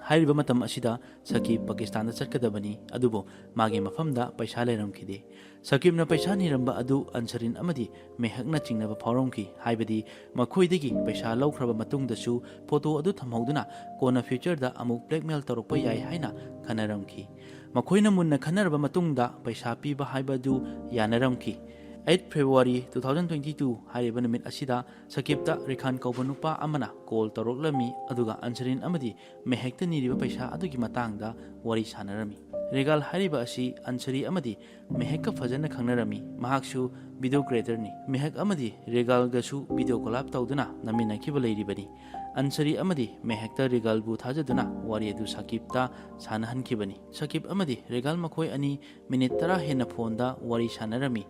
ꯍꯥꯏꯔꯤꯕ ꯃꯇꯝ ꯑꯁꯤꯗ ꯁꯀꯤꯞ ꯄꯥꯀꯤꯁꯇꯥꯟꯗ ꯆꯠꯀꯗꯕꯅꯤ, ꯑꯗꯨꯕꯨ ꯃꯥꯒꯤ ꯃꯐꯝꯗ ꯄꯩꯁꯥ ꯂꯩꯔꯝꯈꯤꯗꯦ꯫ ꯁꯀꯤꯞꯅ ꯄꯩꯁꯥ ꯅꯤꯔꯝꯕ ꯑꯗꯨ ꯑꯟꯁꯔꯤꯟ ꯑꯃꯗꯤ ꯃꯦꯍꯛꯅ ꯆꯤꯡꯅꯕ ꯐꯥꯎꯔꯝꯈꯤ, ꯍꯥꯏꯕꯗꯤ ꯃꯈꯣꯏꯗꯒꯤ ꯄꯩꯁꯥ ꯂꯧꯈ꯭ꯔꯕ ꯃꯇꯨꯡꯗꯁꯨ ꯐꯣꯇꯣ ꯑꯗꯨ ꯊꯝꯍꯧꯗꯨꯅ ꯀꯣꯟꯅ ꯐ꯭ꯌꯨꯆꯔꯗ ꯑꯃꯨꯛ ꯕ꯭ꯂꯦꯛꯃꯦꯜ ꯇꯧꯔꯛꯄ ꯌꯥꯏ ꯍꯥꯏꯅ ꯈꯟꯅꯔꯝꯈꯤ꯫ ꯃꯈꯣꯏꯅ ꯃꯨꯟꯅ ꯈꯟꯅꯔꯕ ꯃꯇꯨꯡꯗ ꯄꯩꯁꯥ ꯄꯤꯕ ꯍꯥꯏꯕ ꯑꯗꯨ ꯌꯥꯅꯔꯝꯈꯤ꯫ Eight February two thousand twenty two ꯍꯥꯏꯔꯤꯕ ꯅꯨꯃꯤꯠ ꯑꯁꯤꯗ ꯁꯀꯤꯞꯇ ꯔꯤꯈꯥꯟ ꯀꯧꯕ ꯅꯨꯄꯥ ꯑꯃꯅ ꯀꯣꯜ ꯇꯧꯔꯛꯂꯝꯃꯤ, ꯑꯗꯨꯒ ꯑꯟꯁꯔꯤꯟ ꯑꯃꯗꯤ ꯃꯦꯍꯦꯛꯇ ꯅꯤꯔꯤꯕ ꯄꯩꯁꯥ ꯑꯗꯨꯒꯤ ꯃꯇꯥꯡꯗ ꯋꯥꯔꯤ ꯁꯥꯟꯅꯔꯝꯃꯤ꯫ ꯔꯦꯒꯥꯜ ꯍꯥꯏꯔꯤꯕ ꯑꯁꯤ ꯑꯟꯁꯔꯤ ꯑꯃꯗꯤ ꯃꯦꯍꯦꯛꯀ ꯐꯖꯅ ꯈꯪꯅꯔꯝꯃꯤ꯫ ꯃꯍꯥꯛꯁꯨ ꯚꯤꯗꯤꯑꯣ ꯀ꯭ꯔꯤꯌꯦꯇꯔꯅꯤ꯫ ꯃꯦꯍꯦꯛ ꯑꯃꯗꯤ ꯔꯦꯒꯥꯜꯒꯁꯨ ꯚꯤꯗꯤꯑꯣ ꯀꯣꯂꯥꯞ ꯇꯧꯗꯨꯅ ꯅꯝꯃꯤꯟꯅꯈꯤꯕ ꯂꯩꯔꯤꯕꯅꯤ꯫ ꯑꯟꯁꯔꯤ ꯑꯃꯗꯤ ꯃꯦꯍꯦꯛꯇ ꯔꯦꯒꯥꯜꯕꯨ ꯊꯥꯖꯗꯨꯅ ꯋꯥꯔꯤ ꯑꯗꯨ ꯁꯀꯤꯞꯇ ꯁꯥꯟꯅꯍꯟꯈꯤꯕꯅꯤ꯫ ꯁꯀꯤꯞ ꯑꯃꯗꯤ ꯔꯦꯒꯥꯜ ꯃꯈꯣꯏ ꯑꯅꯤ ꯃꯤꯅꯤꯠ ꯇꯔꯥ ꯍꯦꯟꯅ ꯐꯣꯟꯗ ꯋꯥꯔꯤ ꯁꯥꯟꯅꯔꯝꯃꯤ꯫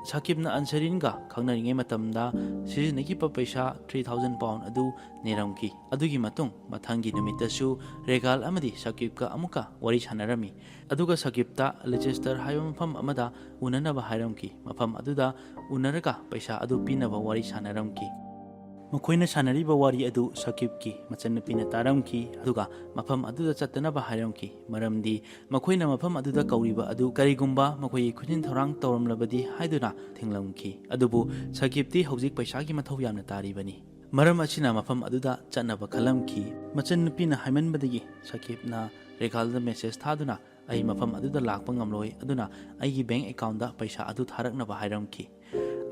ꯁꯀꯤꯞꯅ ꯑꯟꯁꯔꯤꯟꯒ ꯈꯪꯅꯔꯤꯉꯩ ꯃꯇꯝꯗ ꯁꯤꯖꯤꯟꯅꯈꯤꯕ ꯄꯩꯁꯥ ꯊ꯭ꯔꯤ ꯊꯥꯎꯖꯟ ꯄꯥꯎꯟ ꯑꯗꯨ ꯅꯤꯔꯝꯈꯤ꯫ ꯑꯗꯨꯒꯤ ꯃꯇꯨꯡ ꯃꯊꯪꯒꯤ ꯅꯨꯃꯤꯠꯇꯁꯨ ꯔꯦꯒꯥꯜ ꯑꯃꯗꯤ ꯁꯀꯤꯞꯀ ꯑꯃꯨꯛꯀ ꯋꯥꯔꯤ ꯁꯥꯟꯅꯔꯝꯃꯤ꯫ ꯑꯗꯨꯒ ꯁꯀꯤꯞꯇ ꯂꯤꯆꯦꯁꯇꯔ ꯍꯥꯏꯕ ꯃꯐꯝ ꯑꯃꯗ ꯎꯅꯅꯕ ꯍꯥꯏꯔꯝꯈꯤ꯫ ꯃꯐꯝ ꯑꯗꯨꯗ ꯎꯅꯔꯒ ꯄꯩꯁꯥ ꯑꯗꯨ ꯄꯤꯅꯕ ꯋꯥꯔꯤ ꯁꯥꯟꯅꯔꯝꯈꯤ꯫ ꯃꯈꯣꯏꯅ ꯁꯥꯟꯅꯔꯤꯕ ꯋꯥꯔꯤ ꯑꯗꯨ ꯁꯀꯤꯞꯀꯤ ꯃꯆꯟꯅꯨꯄꯤꯅ ꯇꯥꯔꯝꯈꯤ, ꯑꯗꯨꯒ ꯃꯐꯝ ꯑꯗꯨꯗ ꯆꯠꯇꯅꯕ ꯍꯥꯏꯔꯝꯈꯤ, ꯃꯔꯝꯗꯤ ꯃꯈꯣꯏꯅ ꯃꯐꯝ ꯑꯗꯨꯗ ꯀꯧꯔꯤꯕ ꯑꯗꯨ ꯀꯔꯤꯒꯨꯝꯕ ꯃꯈꯣꯏꯒꯤ ꯈꯨꯖꯤꯟ ꯊꯧꯔꯥꯡ ꯇꯧꯔꯝꯂꯕꯗꯤ ꯍꯥꯏꯗꯨꯅ ꯊꯤꯡꯂꯝꯈꯤ꯫ ꯑꯗꯨꯕꯨ ꯁꯀꯤꯞꯇꯤ ꯍꯧꯖꯤꯛ ꯄꯩꯁꯥꯒꯤ ꯃꯊꯧ ꯌꯥꯝꯅ ꯇꯥꯔꯤꯕꯅꯤ꯫ ꯃꯔꯝ ꯑꯁꯤꯅ ꯃꯐꯝ ꯑꯗꯨꯗ ꯆꯠꯅꯕ ꯈꯜꯂꯝꯈꯤ꯫ ꯃꯆꯟꯅꯨꯄꯤꯅ ꯍꯥꯏꯃꯟꯕꯗꯒꯤ ꯁꯀꯤꯞꯅ ꯔꯦꯒꯥꯜꯗ ꯃꯦꯁꯦꯖ ꯊꯥꯗꯨꯅ, "ꯑꯩ ꯃꯐꯝ ꯑꯗꯨꯗ ꯂꯥꯛꯄ ꯉꯝꯂꯣꯏ, ꯑꯗꯨꯅ ꯑꯩꯒꯤ ꯕꯦꯡꯛ ꯑꯦꯀꯥꯎꯟꯗ ꯄꯩꯁꯥ ꯑꯗꯨ ꯊꯥꯔꯛꯅꯕ" ꯍꯥꯏꯔꯝꯈꯤ꯫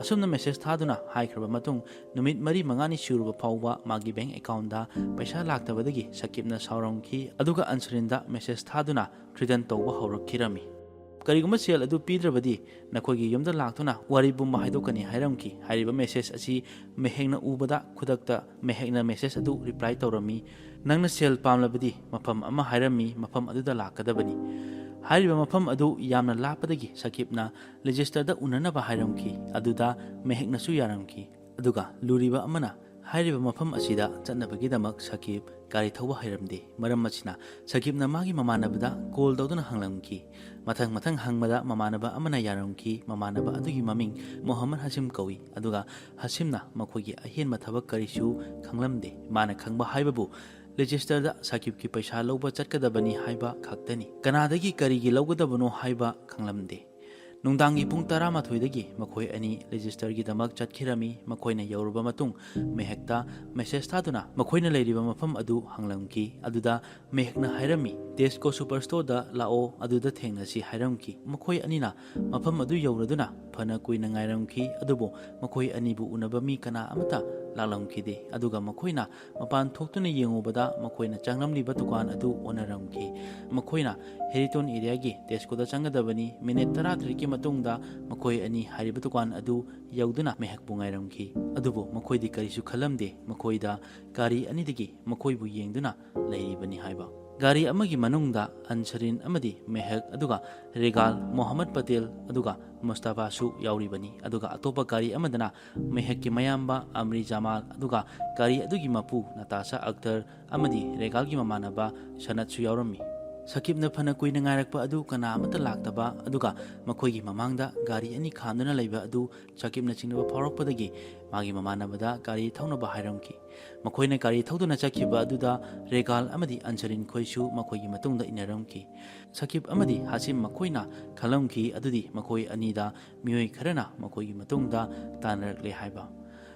ꯑꯁꯨꯝꯅ ꯃꯦꯁꯦꯖ ꯊꯥꯗꯨꯅ ꯍꯥꯏꯈ꯭ꯔꯕ ꯃꯇꯨꯡ, ꯅꯨꯃꯤꯠ ꯃꯔꯤ ꯃꯉꯥꯅꯤ ꯁꯨꯔꯕ ꯐꯥꯎꯕ ꯃꯥꯒꯤ ꯕꯦꯡꯛ ꯑꯦꯀꯥꯎꯟꯗ ꯄꯩꯁꯥ ꯂꯥꯛꯇꯕꯗꯒꯤ ꯁꯀꯤꯞꯅ ꯁꯥꯎꯔꯝꯈꯤ, ꯑꯗꯨꯒ ꯑꯟꯁꯔꯤꯟꯗ ꯃꯦꯁꯦꯖ ꯊꯥꯗꯨꯅ ꯊ꯭ꯔꯤꯇꯟ ꯇꯧꯕ ꯍꯧꯔꯛꯈꯤꯔꯝꯃꯤ꯫ "ꯀꯔꯤꯒꯨꯝꯕ ꯁꯦꯜ ꯑꯗꯨ ꯄꯤꯗ꯭ꯔꯕꯗꯤ ꯅꯈꯣꯏꯒꯤ ꯌꯨꯝꯗ ꯂꯥꯛꯇꯨꯅ ꯋꯥꯔꯤ ꯄꯨꯝꯕ ꯍꯥꯏꯗꯣꯛꯀꯅꯤ" ꯍꯥꯏꯔꯝꯈꯤ꯫ ꯍꯥꯏꯔꯤꯕ ꯃꯦꯁꯦꯖ ꯑꯁꯤ ꯃꯦꯍꯦꯛꯅ ꯎꯕꯗ ꯈꯨꯗꯛꯇ ꯃꯦꯍꯦꯛꯅ ꯃꯦꯁꯦꯖ ꯑꯗꯨ ꯔꯤꯄ꯭ꯂꯥꯏ ꯇꯧꯔꯝꯃꯤ, "ꯅꯪꯅ ꯁꯦꯜ ꯄꯥꯝꯂꯕꯗꯤ ꯃꯐꯝ ꯑꯃ ꯍꯥꯏꯔꯝꯃꯤ, ꯃꯐꯝ ꯑꯗꯨꯗ ꯂꯥꯛꯀꯗꯕꯅꯤ"꯫ ꯍꯥꯏꯔꯤꯕ ꯃꯐꯝ ꯑꯗꯨ ꯌꯥꯝꯅ ꯂꯥꯞꯄꯗꯒꯤ ꯁꯀꯤꯞꯅ ꯂꯤꯆꯦꯁꯇꯔꯗ ꯎꯅꯅꯕ ꯍꯥꯏꯔꯝꯈꯤ꯫ ꯑꯗꯨꯗ ꯃꯦꯍꯦꯛꯅꯁꯨ ꯌꯥꯔꯝꯈꯤ꯫ ꯑꯗꯨꯒ ꯂꯨꯔꯤꯕ ꯑꯃꯅ ꯍꯥꯏꯔꯤꯕ ꯃꯐꯝ ꯑꯁꯤꯗ ꯆꯠꯅꯕꯒꯤꯗꯃꯛ ꯁꯀꯤꯞ ꯒꯥꯔꯤ ꯊꯧꯕ ꯍꯩꯔꯝꯗꯦ꯫ ꯃꯔꯝ ꯑꯁꯤꯅ ꯁꯀꯤꯞꯅ ꯃꯥꯒꯤ ꯃꯃꯥꯟꯅꯕꯗ ꯀꯣꯜ ꯇꯧꯗꯨꯅ ꯍꯪꯂꯝꯈꯤ꯫ ꯃꯊꯪ ꯃꯊꯪ ꯍꯪꯕꯗ ꯃꯃꯥꯟꯅꯕ ꯑꯃꯅ ꯌꯥꯔꯝꯈꯤ꯫ ꯃꯃꯥꯟꯅꯕ ꯑꯗꯨꯒꯤ ꯃꯃꯤꯡ ꯃꯣꯍꯝꯃꯗ ꯍꯥꯁꯤꯝ ꯀꯧꯏ꯫ ꯑꯗꯨꯒ ꯍꯥꯁꯤꯝꯅ ꯃꯈꯣꯏꯒꯤ ꯑꯍꯦꯟꯕ ꯊꯕꯛ ꯀꯔꯤꯁꯨ ꯈꯪꯂꯝꯗꯦ꯫ ꯃꯥꯅ ꯈꯪꯕ ꯍꯥꯏꯕꯕꯨ ꯂꯤꯆꯦꯁꯇꯔꯗ ꯁꯀꯤꯞꯀꯤ ꯄꯩꯁꯥ ꯂꯧꯕ ꯆꯠꯀꯗꯕꯅꯤ ꯍꯥꯏꯕ ꯈꯛꯇꯅꯤ꯫ ꯀꯅꯥꯗꯒꯤ ꯀꯔꯤꯒꯤ ꯂꯧꯒꯗꯕꯅꯣ ꯍꯥꯏꯕ ꯈꯪꯂꯝꯗꯦ꯫ ꯅꯨꯡꯗꯥꯡꯒꯤ ꯄꯨꯡ ꯇꯔꯥꯃꯥꯊꯣꯏꯗꯒꯤ ꯃꯈꯣꯏ ꯑꯅꯤ ꯔꯦꯖꯤꯁꯇꯔꯒꯤꯗꯃꯛ ꯆꯠꯈꯤꯔꯝꯃꯤ꯫ ꯃꯈꯣꯏꯅ ꯌꯧꯔꯕ ꯃꯇꯨꯡ ꯃꯦꯍꯦꯛꯇ ꯃꯦꯁꯦꯖ ꯊꯥꯗꯨꯅ ꯃꯈꯣꯏꯅ ꯂꯩꯔꯤꯕ ꯃꯐꯝ ꯑꯗꯨ ꯍꯪꯂꯝꯈꯤ꯫ ꯑꯗꯨꯗ ꯃꯦꯍꯦꯛꯅ ꯍꯥꯏꯔꯝꯃꯤ, "ꯇꯦꯁꯀꯣ ꯁꯨꯄꯔ ꯁ꯭ꯇꯣꯔꯗ ꯂꯥꯛꯑꯣ, ꯑꯗꯨꯗ ꯊꯦꯡꯅꯁꯤ" ꯍꯥꯏꯔꯝꯈꯤ꯫ ꯃꯈꯣꯏ ꯑꯅꯤꯅ ꯃꯐꯝ ꯑꯗꯨ ꯌꯧꯔꯗꯨꯅ ꯐꯅ ꯀꯨꯏꯅ ꯉꯥꯏꯔꯝꯈꯤ, ꯑꯗꯨꯕꯨ ꯃꯈꯣꯏ ꯑꯅꯤꯕꯨ ꯎꯅꯕ ꯃꯤ ꯀꯅꯥ ꯑꯃꯠꯇ ꯂꯥꯛꯂꯝꯈꯤꯗꯦ꯫ ꯑꯗꯨꯒ ꯃꯈꯣꯏꯅ ꯃꯄꯥꯟ ꯊꯣꯛꯇꯨꯅ ꯌꯦꯡꯉꯨꯕꯗ ꯃꯈꯣꯏꯅ ꯆꯪꯂꯝꯂꯤꯕ ꯗꯨꯀꯥꯟ ꯑꯗꯨ ꯑꯣꯟꯅꯔꯝꯈꯤ꯫ ꯃꯈꯣꯏꯅ ꯍꯦꯔꯤꯇꯣꯟ ꯑꯦꯔꯤꯌꯥꯒꯤ ꯇꯦꯁꯀꯣꯗ ꯆꯪꯒꯗꯕꯅꯤ꯫ ꯃꯤꯅꯤꯠ ꯇꯔꯥꯇꯔꯦꯠꯀꯤ ꯃꯇꯨꯡꯗ ꯃꯈꯣꯏ ꯑꯅꯤ ꯍꯥꯏꯔꯤꯕ ꯗꯨꯀꯥꯟ ꯑꯗꯨ ꯌꯧꯗꯨꯅ ꯃꯦꯍꯦꯛꯄꯨ ꯉꯥꯏꯔꯝꯈꯤ꯫ ꯑꯗꯨꯕꯨ ꯃꯈꯣꯏꯗꯤ ꯀꯔꯤꯁꯨ ꯈꯜꯂꯝꯗꯦ, ꯃꯈꯣꯏꯗ ꯒꯥꯔꯤ ꯑꯅꯤꯗꯒꯤ ꯃꯈꯣꯏꯕꯨ ꯌꯦꯡꯗꯨꯅ ꯂꯩꯔꯤꯕꯅꯤ ꯍꯥꯏꯕ꯫ ꯒꯥꯔꯤ ꯑꯃꯒꯤ ꯃꯅꯨꯡꯗ ꯑꯟꯁꯔꯤꯟ ꯑꯃꯗꯤ ꯃꯦꯍꯦꯛ, ꯑꯗꯨꯒ ꯔꯦꯒꯥꯜ, ꯃꯣꯍꯝꯃꯗ ꯄꯇꯦꯜ, ꯑꯗꯨꯒ ꯃꯨꯁꯇꯥꯐꯥꯁꯨ ꯌꯥꯎꯔꯤꯕꯅꯤ꯫ ꯑꯗꯨꯒ ꯑꯇꯣꯞꯄ ꯒꯥꯔꯤ ꯑꯃꯗꯅ ꯃꯦꯍꯦꯛꯀꯤ ꯃꯌꯥꯝꯕ ꯑꯝꯔꯤ ꯖꯃꯥꯜ, ꯑꯗꯨꯒ ꯒꯥꯔꯤ ꯑꯗꯨꯒꯤ ꯃꯄꯨ ꯅꯇꯥꯁꯥ ꯑꯛꯇꯔ ꯑꯃꯗꯤ ꯔꯦꯒꯥꯜꯒꯤ ꯃꯃꯥꯟꯅꯕ ꯁꯅꯠꯁꯨ ꯌꯥꯎꯔꯝꯃꯤ꯫ ꯁꯀꯤꯕꯅ ꯐꯅ ꯀꯨꯏꯅ ꯉꯥꯏꯔꯛꯄ ꯑꯗꯨ ꯀꯅꯥ ꯑꯃꯠꯇ ꯂꯥꯛꯇꯕ, ꯑꯗꯨꯒ ꯃꯈꯣꯏꯒꯤ ꯃꯃꯥꯡꯗ ꯒꯥꯔꯤ ꯑꯅꯤ ꯈꯥꯝꯗꯨꯅ ꯂꯩꯕ ꯑꯗꯨ ꯁꯀꯤꯕꯅ ꯆꯤꯡꯅꯕ ꯐꯥꯎꯔꯛꯄꯗꯒꯤ ꯃꯥꯒꯤ ꯃꯃꯥꯟꯅꯕꯗ ꯒꯥꯔꯤ ꯊꯧꯅꯕ ꯍꯥꯏꯔꯝꯈꯤ꯫ ꯃꯈꯣꯏꯅ ꯒꯥꯔꯤ ꯊꯧꯗꯨꯅ ꯆꯠꯈꯤꯕ ꯑꯗꯨꯗ ꯔꯦꯒꯥꯜ ꯑꯃꯗꯤ ꯑꯟꯁꯔꯤꯟ ꯈꯣꯏꯁꯨ ꯃꯈꯣꯏꯒꯤ ꯃꯇꯨꯡꯗ ꯏꯟꯅꯔꯝꯈꯤ꯫ ꯁꯀꯤꯕ ꯑꯃꯗꯤ ꯍꯥꯁꯤꯝ ꯃꯈꯣꯏꯅ ꯈꯜꯂꯝꯈꯤ ꯑꯗꯨꯗꯤ ꯃꯈꯣꯏ ꯑꯅꯤꯗ ꯃꯤꯑꯣꯏ ꯈꯔꯅ ꯃꯈꯣꯏꯒꯤ ꯃꯇꯨꯡꯗ ꯇꯥꯟꯅꯔꯛꯂꯦ ꯍꯥꯏꯕ꯫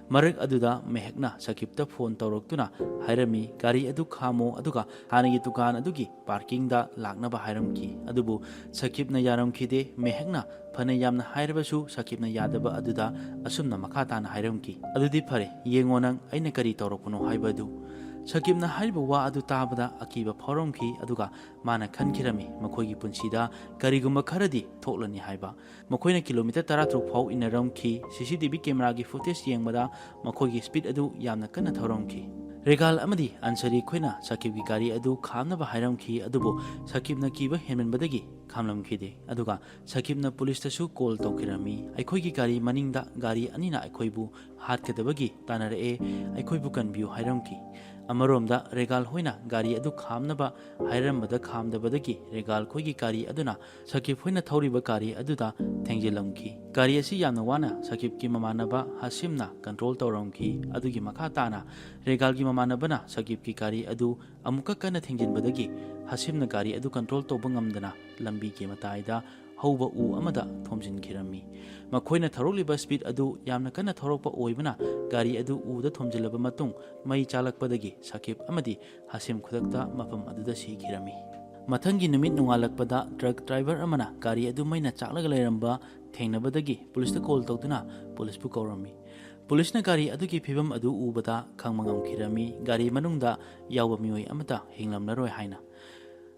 ꯃꯔꯛ ꯑꯗꯨꯗ ꯃꯦꯍꯦꯛꯅ ꯁꯀꯤꯕꯇ ꯐꯣꯟ ꯇꯧꯔꯛꯇꯨꯅ ꯍꯥꯏꯔꯝꯃꯤ, "ꯒꯥꯔꯤ ꯑꯗꯨ ꯈꯥꯝꯃꯣ, ꯑꯗꯨꯒ ꯍꯥꯟꯅꯒꯤ ꯗꯨꯀꯥꯟ ꯑꯗꯨꯒꯤ ꯄꯥꯔꯀꯤꯡꯗ ꯂꯥꯛꯅꯕ" ꯍꯥꯏꯔꯝꯈꯤ꯫ ꯑꯗꯨꯕꯨ ꯁꯀꯤꯕꯅ ꯌꯥꯔꯝꯈꯤꯗꯦ꯫ ꯃꯦꯍꯦꯛꯅ ꯐꯅ ꯌꯥꯝꯅ ꯍꯥꯏꯔꯕꯁꯨ ꯁꯀꯤꯕꯅ ꯌꯥꯗꯕ ꯑꯗꯨꯗ ꯑꯁꯨꯝꯅ ꯃꯈꯥ ꯇꯥꯅ ꯍꯥꯏꯔꯝꯈꯤ, "ꯑꯗꯨꯗꯤ ꯐꯔꯦ, ꯌꯦꯡꯉꯣ ꯅꯪ ꯑꯩꯅ ꯀꯔꯤ ꯇꯧꯔꯛꯄꯅꯣ ꯍꯥꯏꯕ ꯑꯗꯨ"꯫ ꯁꯀꯤꯕꯅ ꯍꯥꯏꯔꯤꯕ ꯋꯥ ꯑꯗꯨ ꯇꯥꯕꯗ ꯑꯀꯤꯕ ꯐꯥꯎꯔꯝꯈꯤ, ꯑꯗꯨꯒ ꯃꯥꯅ ꯈꯟꯈꯤꯔꯝꯃꯤ, ꯃꯈꯣꯏꯒꯤ ꯄꯨꯟꯁꯤꯗ ꯀꯔꯤꯒꯨꯝꯕ ꯈꯔꯗꯤ ꯊꯣꯛꯂꯅꯤ ꯍꯥꯏꯕ꯫ ꯃꯈꯣꯏꯅ ꯀꯤꯂꯣꯃꯤꯇꯔ ꯇꯔꯥꯇꯔꯨꯛ ꯐꯥꯎ ꯏꯟꯅꯔꯝꯈꯤ꯫ ꯁꯤ ꯁꯤ ꯇꯤ ꯚꯤ ꯀꯦꯃꯦꯔꯥꯒꯤ ꯐꯨꯇꯦꯖ ꯌꯦꯡꯕꯗ ꯃꯈꯣꯏꯒꯤ ꯁ꯭ꯄꯤꯗ ꯑꯗꯨ ꯌꯥꯝꯅ ꯀꯟꯅ ꯊꯧꯔꯝꯈꯤ꯫ ꯔꯦꯒꯥꯜ ꯑꯃꯗꯤ ꯑꯟꯁꯔꯤ ꯈꯣꯏꯅ ꯁꯀꯤꯕꯀꯤ ꯒꯥꯔꯤ ꯑꯗꯨ ꯈꯥꯝꯅꯕ ꯍꯥꯏꯔꯝꯈꯤ, ꯑꯗꯨꯕꯨ ꯁꯀꯤꯕꯅ ꯀꯤꯕ ꯍꯦꯟꯃꯟꯕꯗꯒꯤ ꯈꯥꯝꯂꯝꯈꯤꯗꯦ꯫ ꯑꯗꯨꯒ ꯁꯀꯤꯕꯅ ꯄꯨꯂꯤꯁꯇꯁꯨ ꯀꯣꯜ ꯇꯧꯈꯤꯔꯝꯃꯤ꯫ "ꯑꯩꯈꯣꯏꯒꯤ ꯒꯥꯔꯤ ꯃꯅꯤꯡꯗ ꯒꯥꯔꯤ ꯑꯅꯤꯅ ꯑꯩꯈꯣꯏꯕꯨ ꯍꯥꯠꯀꯗꯕꯒꯤ ꯇꯥꯟꯅꯔꯛꯑꯦ, ꯑꯩꯈꯣꯏꯕꯨ ꯀꯟꯕꯤꯌꯨ" ꯍꯥꯏꯔꯝꯈꯤ꯫ ꯑꯃꯔꯣꯝꯗ ꯔꯦꯒꯥꯜ ꯍꯣꯏꯅ ꯒꯥꯔꯤ ꯑꯗꯨ ꯈꯥꯝꯅꯕ ꯍꯥꯏꯔꯝꯕꯗ ꯈꯥꯝꯗꯕꯗꯒꯤ ꯔꯦꯒꯥꯜ ꯈꯣꯏꯒꯤ ꯒꯥꯔꯤ ꯑꯗꯨꯅ ꯁꯀꯤꯕ ꯍꯣꯏꯅ ꯊꯧꯔꯤꯕ ꯒꯥꯔꯤ ꯑꯗꯨꯗ ꯊꯦꯡꯖꯤꯜꯂꯝꯈꯤ꯫ ꯒꯥꯔꯤ ꯑꯁꯤ ꯌꯥꯝꯅ ꯋꯥꯅ ꯁꯀꯤꯕꯀꯤ ꯃꯃꯥꯟꯅꯕ ꯍꯥꯁꯤꯝꯅ ꯀꯟꯇ꯭ꯔꯣꯜ ꯇꯧꯔꯝꯈꯤ꯫ ꯑꯗꯨꯒꯤ ꯃꯈꯥ ꯇꯥꯅ ꯔꯦꯒꯥꯜꯒꯤ ꯃꯃꯥꯟꯅꯕꯅ ꯁꯀꯤꯕꯀꯤ ꯒꯥꯔꯤ ꯑꯗꯨ ꯑꯃꯨꯛꯀ ꯀꯟꯅ ꯊꯦꯡꯖꯤꯟꯕꯗꯒꯤ ꯍꯥꯁꯤꯝꯅ ꯒꯥꯔꯤ ꯑꯗꯨ ꯀꯟꯇ꯭ꯔꯣꯜ ꯇꯧꯕ ꯉꯝꯗꯅ ꯂꯝꯕꯤꯒꯤ ꯃꯇꯥꯏꯗ ꯍꯧꯕ ꯎ ꯑꯃꯗ ꯊꯣꯝꯖꯤꯟꯈꯤꯔꯝꯃꯤ꯫ ꯃꯈꯣꯏꯅ ꯊꯧꯔꯛꯂꯤꯕ ꯁ꯭ꯄꯤꯗ ꯑꯗꯨ ꯌꯥꯝꯅ ꯀꯟꯅ ꯊꯧꯔꯛꯄ ꯑꯣꯏꯕꯅ ꯒꯥꯔꯤ ꯑꯗꯨ ꯎꯗ ꯊꯣꯝꯖꯤꯜꯂꯕ ꯃꯇꯨꯡ ꯃꯩ ꯆꯥꯂꯛꯄꯗꯒꯤ ꯁꯥꯀꯤꯕ ꯑꯃꯗꯤ ꯍꯥꯁꯤꯝ ꯈꯨꯗꯛꯇ ꯃꯐꯝ ꯑꯗꯨꯗ ꯁꯤꯈꯤꯔꯝꯃꯤ꯫ ꯃꯊꯪꯒꯤ ꯅꯨꯃꯤꯠ ꯅꯣꯡꯉꯥꯜꯂꯛꯄꯗ ꯇ꯭ꯔꯛ ꯗ꯭ꯔꯥꯏꯚꯔ ꯑꯃꯅ ꯒꯥꯔꯤ ꯑꯗꯨ ꯃꯩꯅ ꯆꯥꯛꯂꯒ ꯂꯩꯔꯝꯕ ꯊꯦꯡꯅꯕꯗꯒꯤ ꯄꯨꯂꯤꯁꯇ ꯀꯣꯜ ꯇꯧꯗꯨꯅ ꯄꯨꯂꯤꯁꯄꯨ ꯀꯧꯔꯝꯃꯤ꯫ ꯄꯨꯂꯤꯁꯅ ꯒꯥꯔꯤ ꯑꯗꯨꯒꯤ ꯐꯤꯕꯝ ꯑꯗꯨ ꯎꯕꯗ ꯈꯪꯕ ꯉꯝꯈꯤꯔꯝꯃꯤ, ꯒꯥꯔꯤ ꯃꯅꯨꯡꯗ ꯌꯥꯎꯕ ꯃꯤꯑꯣꯏ ꯑꯃꯠꯇ ꯍꯤꯡꯂꯝꯂꯔꯣꯏ ꯍꯥꯏꯅ꯫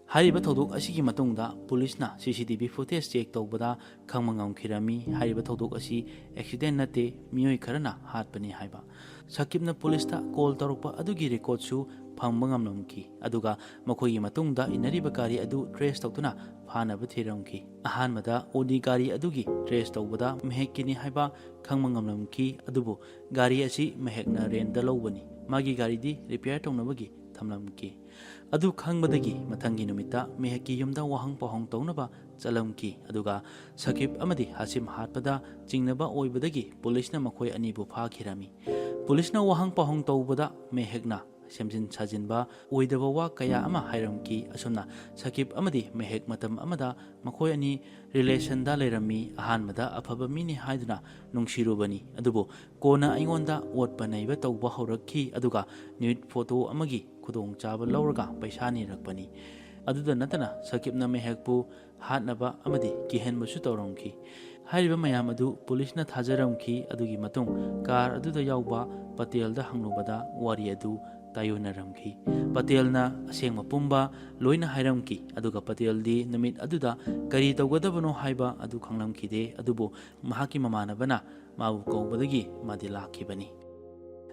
ꯍꯥꯏꯔꯤꯕ ꯊꯧꯗꯣꯛ ꯑꯁꯤꯒꯤ ꯃꯇꯨꯡꯗ ꯄꯨꯂꯤꯁꯅ ꯁꯤ C T V footage check ꯇꯧꯕꯗ ꯈꯪꯕ ꯉꯝꯈꯤꯔꯝꯃꯤ, ꯍꯥꯏꯔꯤꯕ ꯊꯧꯗꯣꯛ ꯑꯁꯤ ꯑꯦꯛꯁꯤꯗꯦꯟ ꯅꯠꯇꯦ, ꯃꯤꯑꯣꯏ ꯈꯔꯅ ꯍꯥꯠꯄꯅꯤ ꯍꯥꯏꯕ꯫ ꯁꯥꯀꯤꯕꯅ ꯄꯨꯂꯤꯁꯇ ꯀꯣꯜ ꯇꯧꯔꯛꯄ ꯑꯗꯨꯒꯤ ꯔꯦꯀꯣꯔꯗꯁꯨ ꯐꯪꯕ ꯉꯝꯂꯝꯈꯤ, ꯑꯗꯨꯒ ꯃꯈꯣꯏꯒꯤ ꯃꯇꯨꯡꯗ ꯏꯟꯅꯔꯤꯕ ꯒꯥꯔꯤ ꯑꯗꯨ ꯇ꯭ꯔꯦꯁ ꯇꯧꯗꯨꯅ ꯐꯥꯅꯕ ꯊꯤꯔꯝꯈꯤ꯫ ꯑꯍꯥꯟꯕꯗ ꯑꯣꯗꯤ ꯒꯥꯔꯤ ꯑꯗꯨꯒꯤ ꯇ꯭ꯔꯦꯁ ꯇꯧꯕꯗ ꯃꯦꯍꯦꯛꯀꯤꯅꯤ ꯍꯥꯏꯕ ꯈꯪꯕ ꯉꯝꯂꯝꯈꯤ, ꯑꯗꯨꯕꯨ ꯒꯥꯔꯤ ꯑꯁꯤ ꯃꯦꯍꯦꯛꯅ ꯔꯦꯟꯗ ꯂꯧꯕꯅꯤ, ꯃꯥꯒꯤ ꯒꯥꯔꯤꯗꯤ ꯔꯤꯄꯤꯌꯔ ꯇꯧꯅꯕꯒꯤ ꯊꯝꯂꯝꯈꯤ꯫ ꯑꯗꯨ ꯈꯪꯕꯗꯒꯤ ꯃꯊꯪꯒꯤ ꯅꯨꯃꯤꯠꯇ ꯃꯦꯍꯦꯛꯀꯤ ꯌꯨꯝꯗ ꯋꯥꯍꯪ ꯄꯥꯎꯍꯪ ꯇꯧꯅꯕ ꯆꯠꯂꯝꯈꯤ, ꯑꯗꯨꯒ ꯁꯥꯀꯤꯕ ꯑꯃꯗꯤ ꯍꯥꯁꯤꯝ ꯍꯥꯠꯄꯗ ꯆꯤꯡꯅꯕ ꯑꯣꯏꯕꯗꯒꯤ ꯄꯨꯂꯤꯁꯅ ꯃꯈꯣꯏ ꯑꯅꯤꯕꯨ ꯐꯥꯈꯤꯔꯝꯃꯤ꯫ ꯄꯨꯂꯤꯁꯅ ꯋꯥꯍꯪ ꯄꯥꯎꯍꯪ ꯇꯧꯕꯗ ꯃꯦꯍꯦꯛꯅ ꯁꯦꯝꯖꯤꯟ ꯁꯥꯖꯤꯟꯕ ꯑꯣꯏꯗꯕ ꯋꯥ ꯀꯌꯥ ꯑꯃ ꯍꯥꯏꯔꯝꯈꯤ꯫ ꯑꯁꯨꯝꯅ ꯁꯥꯀꯤꯕ ꯑꯃꯗꯤ ꯃꯦꯍꯦꯛ ꯃꯇꯝ ꯑꯃꯗ ꯃꯈꯣꯏ ꯑꯅꯤ ꯔꯤꯂꯦꯁꯟꯗ ꯂꯩꯔꯝꯃꯤ, ꯑꯍꯥꯟꯕꯗ ꯑꯐꯕ ꯃꯤꯅꯤ ꯍꯥꯏꯗꯨꯅ ꯅꯨꯡꯁꯤꯔꯨꯕꯅꯤ, ꯑꯗꯨꯕꯨ ꯀꯣꯟꯅ ꯑꯩꯉꯣꯟꯗ ꯑꯣꯠꯄ ꯅꯩꯕ ꯇꯧꯕ ꯍꯧꯔꯛꯈꯤ, ꯑꯗꯨꯒ ꯅ꯭ꯌꯨꯠ ꯐꯣꯇꯣ ꯑꯃꯒꯤ ꯈꯨꯗꯣꯡꯆꯥꯕ ꯂꯧꯔꯒ ꯄꯩꯁꯥ ꯅꯤꯔꯛꯄꯅꯤ꯫ ꯑꯗꯨꯗ ꯅꯠꯇꯅ ꯁꯥꯀꯤꯕꯅ ꯃꯦꯍꯦꯛꯄꯨ ꯍꯥꯠꯅꯕ ꯑꯃꯗꯤ ꯀꯤꯍꯟꯕꯁꯨ ꯇꯧꯔꯝꯈꯤ꯫ ꯍꯥꯏꯔꯤꯕ ꯃꯌꯥꯝ ꯑꯗꯨ ꯄꯨꯂꯤꯁꯅ ꯊꯥꯖꯔꯝꯈꯤ꯫ ꯑꯗꯨꯒꯤ ꯃꯇꯨꯡ ꯀꯥꯔ ꯑꯗꯨꯗ ꯌꯥꯎꯕ ꯄꯇꯦꯜꯗ ꯍꯪꯂꯨꯕꯗ ꯋꯥꯔꯤ ꯑꯗꯨ ꯇꯥꯏꯑꯣꯟꯅꯔꯝꯈꯤ꯫ ꯄꯇꯦꯜꯅ ꯑꯁꯦꯡꯕ ꯄꯨꯝꯕ ꯂꯣꯏꯅ ꯍꯥꯏꯔꯝꯈꯤ, ꯑꯗꯨꯒ ꯄꯇꯦꯜꯗꯤ ꯅꯨꯃꯤꯠ ꯑꯗꯨꯗ ꯀꯔꯤ ꯇꯧꯒꯗꯕꯅꯣ ꯍꯥꯏꯕ ꯑꯗꯨ ꯈꯪꯂꯝꯈꯤꯗꯦ, ꯑꯗꯨꯕꯨ ꯃꯍꯥꯛꯀꯤ ꯃꯃꯥꯟꯅꯕꯅ ꯃꯥꯕꯨ ꯀꯧꯕꯗꯒꯤ ꯃꯥꯗꯤ ꯂꯥꯛꯈꯤꯕꯅꯤ꯫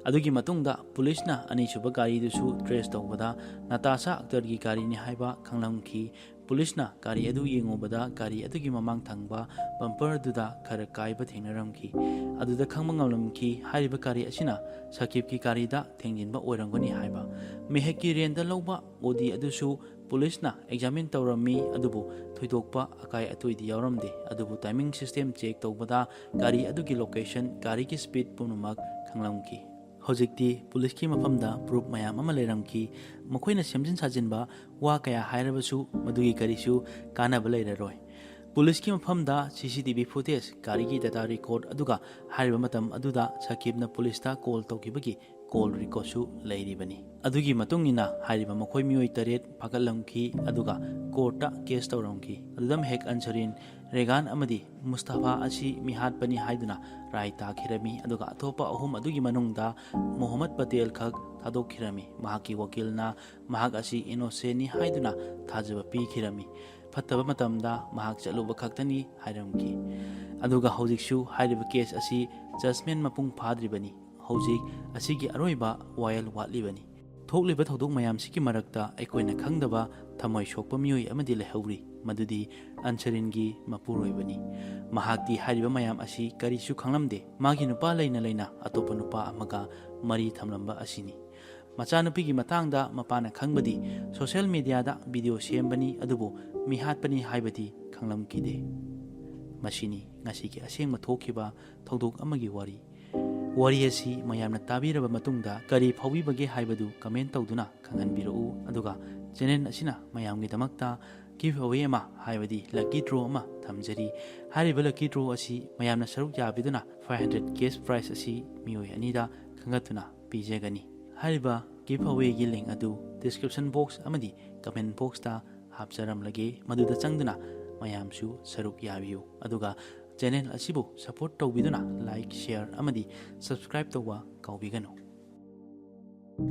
ꯑꯗꯨꯒꯤ ꯃꯇꯨꯡꯗ ꯄꯨꯂꯤꯁꯅ ꯑꯅꯤꯁꯨꯕ ꯒꯥꯔꯤꯗꯨꯁꯨ ꯇ꯭ꯔꯦꯁ ꯇꯧꯕꯗ ꯅꯇꯥꯁꯥ ꯑꯛꯇꯔꯒꯤ ꯒꯥꯔꯤꯅꯤ ꯍꯥꯏꯕ ꯈꯪꯂꯝꯈꯤ꯫ ꯄꯨꯂꯤꯁꯅ ꯒꯥꯔꯤ ꯑꯗꯨ ꯌꯦꯡꯉꯨꯕꯗ ꯒꯥꯔꯤ ꯑꯗꯨꯒꯤ ꯃꯃꯥꯡ ꯊꯪꯕ ꯕꯝꯄꯔ ꯑꯗꯨꯗ ꯈꯔ ꯀꯥꯏꯕ ꯊꯦꯡꯅꯔꯝꯈꯤ꯫ ꯑꯗꯨꯗ ꯈꯪꯕ ꯉꯝꯂꯝꯈꯤ ꯍꯥꯏꯔꯤꯕ ꯒꯥꯔꯤ ꯑꯁꯤꯅ ꯁꯥꯀꯤꯕꯀꯤ ꯒꯥꯔꯤꯗ ꯊꯦꯡꯖꯤꯟꯕ ꯑꯣꯏꯔꯝꯒꯅꯤ ꯍꯥꯏꯕ꯫ ꯃꯦꯍꯦꯛꯀꯤ ꯔꯦꯟꯗ ꯂꯧꯕ ꯑꯣꯗꯤ ꯑꯗꯨꯁꯨ ꯄꯨꯂꯤꯁꯅ ꯑꯦꯛꯖꯥꯃꯤꯟ ꯇꯧꯔꯝꯃꯤ, ꯑꯗꯨꯕꯨ ꯊꯣꯏꯗꯣꯛꯄ ꯑꯀꯥꯏ ꯑꯇꯣꯏꯗꯤ ꯌꯥꯎꯔꯝꯗꯦ꯫ ꯑꯗꯨꯕꯨ ꯇꯥꯏꯃꯤꯡ ꯁꯤꯁꯇꯦꯝ ꯆꯦꯛ ꯇꯧꯕꯗ ꯒꯥꯔꯤ ꯑꯗꯨꯒꯤ ꯂꯣꯀꯦꯁꯟ, ꯒꯥꯔꯤꯒꯤ ꯁ꯭ꯄꯤꯗ ꯄꯨꯝꯅꯃꯛ ꯈꯪꯂꯝꯈꯤ꯫ ꯍꯧꯖꯤꯛꯇꯤ ꯄꯨꯂꯤꯁꯀꯤ ꯃꯐꯝꯗ ꯄ꯭ꯔꯨꯐ ꯃꯌꯥꯝ ꯑꯃ ꯂꯩꯔꯝꯈꯤ꯫ ꯃꯈꯣꯏꯅ ꯁꯦꯝꯖꯤꯟ ꯁꯥꯖꯤꯟꯕ ꯋꯥ ꯀꯌꯥ ꯍꯥꯏꯔꯕꯁꯨ ꯃꯗꯨꯒꯤ ꯀꯔꯤꯁꯨ ꯀꯥꯟꯅꯕ ꯂꯩꯔꯔꯣꯏ꯫ ꯄꯨꯂꯤꯁꯀꯤ ꯃꯐꯝꯗ ꯁꯤ ꯁꯤ ꯇꯤ ꯚꯤ ꯐꯨꯇꯦꯖ, ꯒꯥꯔꯤꯒꯤ ꯗꯦꯇꯥ ꯔꯦꯀꯣꯔꯗ, ꯑꯗꯨꯒ ꯍꯥꯏꯔꯤꯕ ꯃꯇꯝ ꯑꯗꯨꯗ ꯁꯀꯤꯕꯅ ꯄꯨꯂꯤꯁꯇ ꯀꯣꯜ ꯇꯧꯈꯤꯕꯒꯤ ꯀꯣꯜ ꯔꯦꯀꯣꯔꯗꯁꯨ ꯂꯩꯔꯤꯕꯅꯤ꯫ ꯑꯗꯨꯒꯤ ꯃꯇꯨꯡ ꯏꯟꯅ ꯍꯥꯏꯔꯤꯕ ꯃꯈꯣꯏ ꯃꯤꯑꯣꯏ ꯇꯔꯦꯠ ꯐꯥꯒꯠꯂꯝꯈꯤ, ꯑꯗꯨꯒ ꯀꯣꯔꯠꯇ ꯀꯦꯁ ꯇꯧꯔꯝꯈꯤ꯫ ꯑꯗꯨꯗ ꯃꯍꯦꯛ ꯑꯟꯁꯔꯤꯟ, ꯔꯦꯒꯥꯟ ꯑꯃꯗꯤ ꯃꯨꯁꯇꯥꯐꯥ ꯑꯁꯤ ꯃꯤꯍꯥꯠꯄꯅꯤ ꯍꯥꯏꯗꯨꯅ ꯔꯥꯏ ꯇꯥꯈꯤꯔꯝꯃꯤ, ꯑꯗꯨꯒ ꯑꯇꯣꯞꯄ ꯑꯍꯨꯝ ꯑꯗꯨꯒꯤ ꯃꯅꯨꯡꯗ ꯃꯣꯍꯝꯃꯗ ꯄꯇꯦꯜ ꯈꯛ ꯊꯥꯗꯣꯛꯈꯤꯔꯝꯃꯤ꯫ ꯃꯍꯥꯛꯀꯤ ꯋꯀꯤꯜꯅ ꯃꯍꯥꯛ ꯑꯁꯤ ꯏꯅꯣꯁꯦꯟꯅꯤ ꯍꯥꯏꯗꯨꯅ ꯊꯥꯖꯕ ꯄꯤꯈꯤꯔꯝꯃꯤ꯫ ꯐꯠꯇꯕ ꯃꯇꯝꯗ ꯃꯍꯥꯛ ꯆꯠꯂꯨꯕ ꯈꯛꯇꯅꯤ ꯍꯥꯏꯔꯝꯈꯤ꯫ ꯑꯗꯨꯒ ꯍꯧꯖꯤꯛꯁꯨ ꯍꯥꯏꯔꯤꯕ ꯀꯦꯁ ꯑꯁꯤ ꯖꯖꯃꯦꯟ ꯃꯄꯨꯡ ꯐꯥꯗ꯭ꯔꯤꯕꯅꯤ꯫ ꯍꯧꯖꯤꯛ ꯑꯁꯤꯒꯤ ꯑꯔꯣꯏꯕ ꯋꯥꯌꯦꯜ ꯋꯥꯠꯂꯤꯕꯅꯤ꯫ ꯊꯣꯛꯂꯤꯕ ꯊꯧꯗꯣꯛ ꯃꯌꯥꯝꯁꯤꯒꯤ ꯃꯔꯛꯇ ꯑꯩꯈꯣꯏꯅ ꯈꯪꯗꯕ ꯊꯃꯣꯏ ꯁꯣꯛꯄ ꯃꯤꯑꯣꯏ ꯑꯃꯗꯤ ꯂꯩꯍꯧꯔꯤ, ꯃꯗꯨꯗꯤ ꯑꯟꯁꯔꯤꯟꯒꯤ ꯃꯄꯨꯔꯣꯏꯕꯅꯤ꯫ ꯃꯍꯥꯛꯇꯤ ꯍꯥꯏꯔꯤꯕ ꯃꯌꯥꯝ ꯑꯁꯤ ꯀꯔꯤꯁꯨ ꯈꯪꯂꯝꯗꯦ꯫ ꯃꯥꯒꯤ ꯅꯨꯄꯥ ꯂꯩꯅ ꯂꯩꯅ ꯑꯇꯣꯞꯄ ꯅꯨꯄꯥ ꯑꯃꯒ ꯃꯔꯤ ꯊꯝꯂꯝꯕ ꯑꯁꯤꯅꯤ꯫ ꯃꯆꯥꯅꯨꯄꯤꯒꯤ ꯃꯇꯥꯡꯗ ꯃꯄꯥꯅ ꯈꯪꯕꯗꯤ ꯁꯣꯁꯤꯌꯦꯜ ꯃꯤꯗꯤꯌꯥꯗ ꯚꯤꯗꯤꯑꯣ ꯁꯦꯝꯕꯅꯤ, ꯑꯗꯨꯕꯨ ꯃꯤꯍꯥꯠꯄꯅꯤ ꯍꯥꯏꯕꯗꯤ ꯈꯪꯂꯝꯈꯤꯗꯦ꯫ ꯃꯁꯤꯅꯤ ꯉꯁꯤꯒꯤ ꯑꯁꯦꯡꯕ ꯊꯣꯛꯈꯤꯕ ꯊꯧꯗꯣꯛ ꯑꯃꯒꯤ ꯋꯥꯔꯤ꯫ ꯋꯥꯔꯤ ꯑꯁꯤ ꯃꯌꯥꯝꯅ ꯇꯥꯕꯤꯔꯕ ꯃꯇꯨꯡꯗ ꯀꯔꯤ ꯐꯥꯎꯕꯤꯕꯒꯦ ꯍꯥꯏꯕꯗꯨ ꯀꯃꯦꯟ ꯇꯧꯗꯨꯅ ꯈꯪꯍꯟꯕꯤꯔꯛꯎ꯫ ꯑꯗꯨꯒ ꯆꯦꯅꯦꯜ ꯑꯁꯤꯅ ꯃꯌꯥꯝꯒꯤꯗꯃꯛꯇ ꯒꯤꯐ ꯑꯋꯦ ꯑꯃ, ꯍꯥꯏꯕꯗꯤ ꯂꯛꯀꯤ ꯗ꯭ꯔꯣ ꯑꯃ ꯊꯝꯖꯔꯤ꯫ ꯍꯥꯏꯔꯤꯕ ꯂꯛꯀꯤ ꯗ꯭ꯔꯣ ꯑꯁꯤ ꯃꯌꯥꯝꯅ ꯁꯔꯨꯛ ꯌꯥꯕꯤꯗꯨꯅ ꯐꯥꯏꯚ ꯍꯟꯗ꯭ꯔꯦꯠ ꯀꯦꯁ ꯄ꯭ꯔꯥꯏꯖ ꯑꯁꯤ ꯃꯤꯑꯣꯏ ꯑꯅꯤꯗ ꯈꯟꯒꯠꯇꯨꯅ ꯄꯤꯖꯒꯅꯤ꯫ ꯍꯥꯏꯔꯤꯕ ꯒꯤꯐ ꯑꯋꯦꯒꯤ ꯂꯤꯡ ꯑꯗꯨ ꯗꯤꯁꯀ꯭ꯔꯤꯞꯁꯟ ꯕꯣꯛꯁ ꯑꯃꯗꯤ ꯀꯃꯦꯟ ꯕꯣꯛꯁꯇ ꯍꯥꯞꯆꯔꯝꯂꯒꯦ, ꯃꯗꯨꯗ ꯆꯪꯗꯨꯅ ꯃꯌꯥꯝꯁꯨ ꯁꯔꯨꯛ ꯌꯥꯕꯤꯌꯨ꯫ ꯑꯗꯨꯒ ꯆꯦꯅꯦꯜ ꯑꯁꯤꯕꯨ ꯁꯄꯣꯔꯠ ꯇꯧꯕꯤꯗꯨꯅ ꯂꯥꯏꯛ, ꯁꯦꯌꯔ ꯑꯃꯗꯤ ꯁꯕꯁꯀ꯭ꯔꯥꯏꯕ ꯇꯧꯕ ꯀꯥꯎꯕꯤꯒꯅꯨ꯫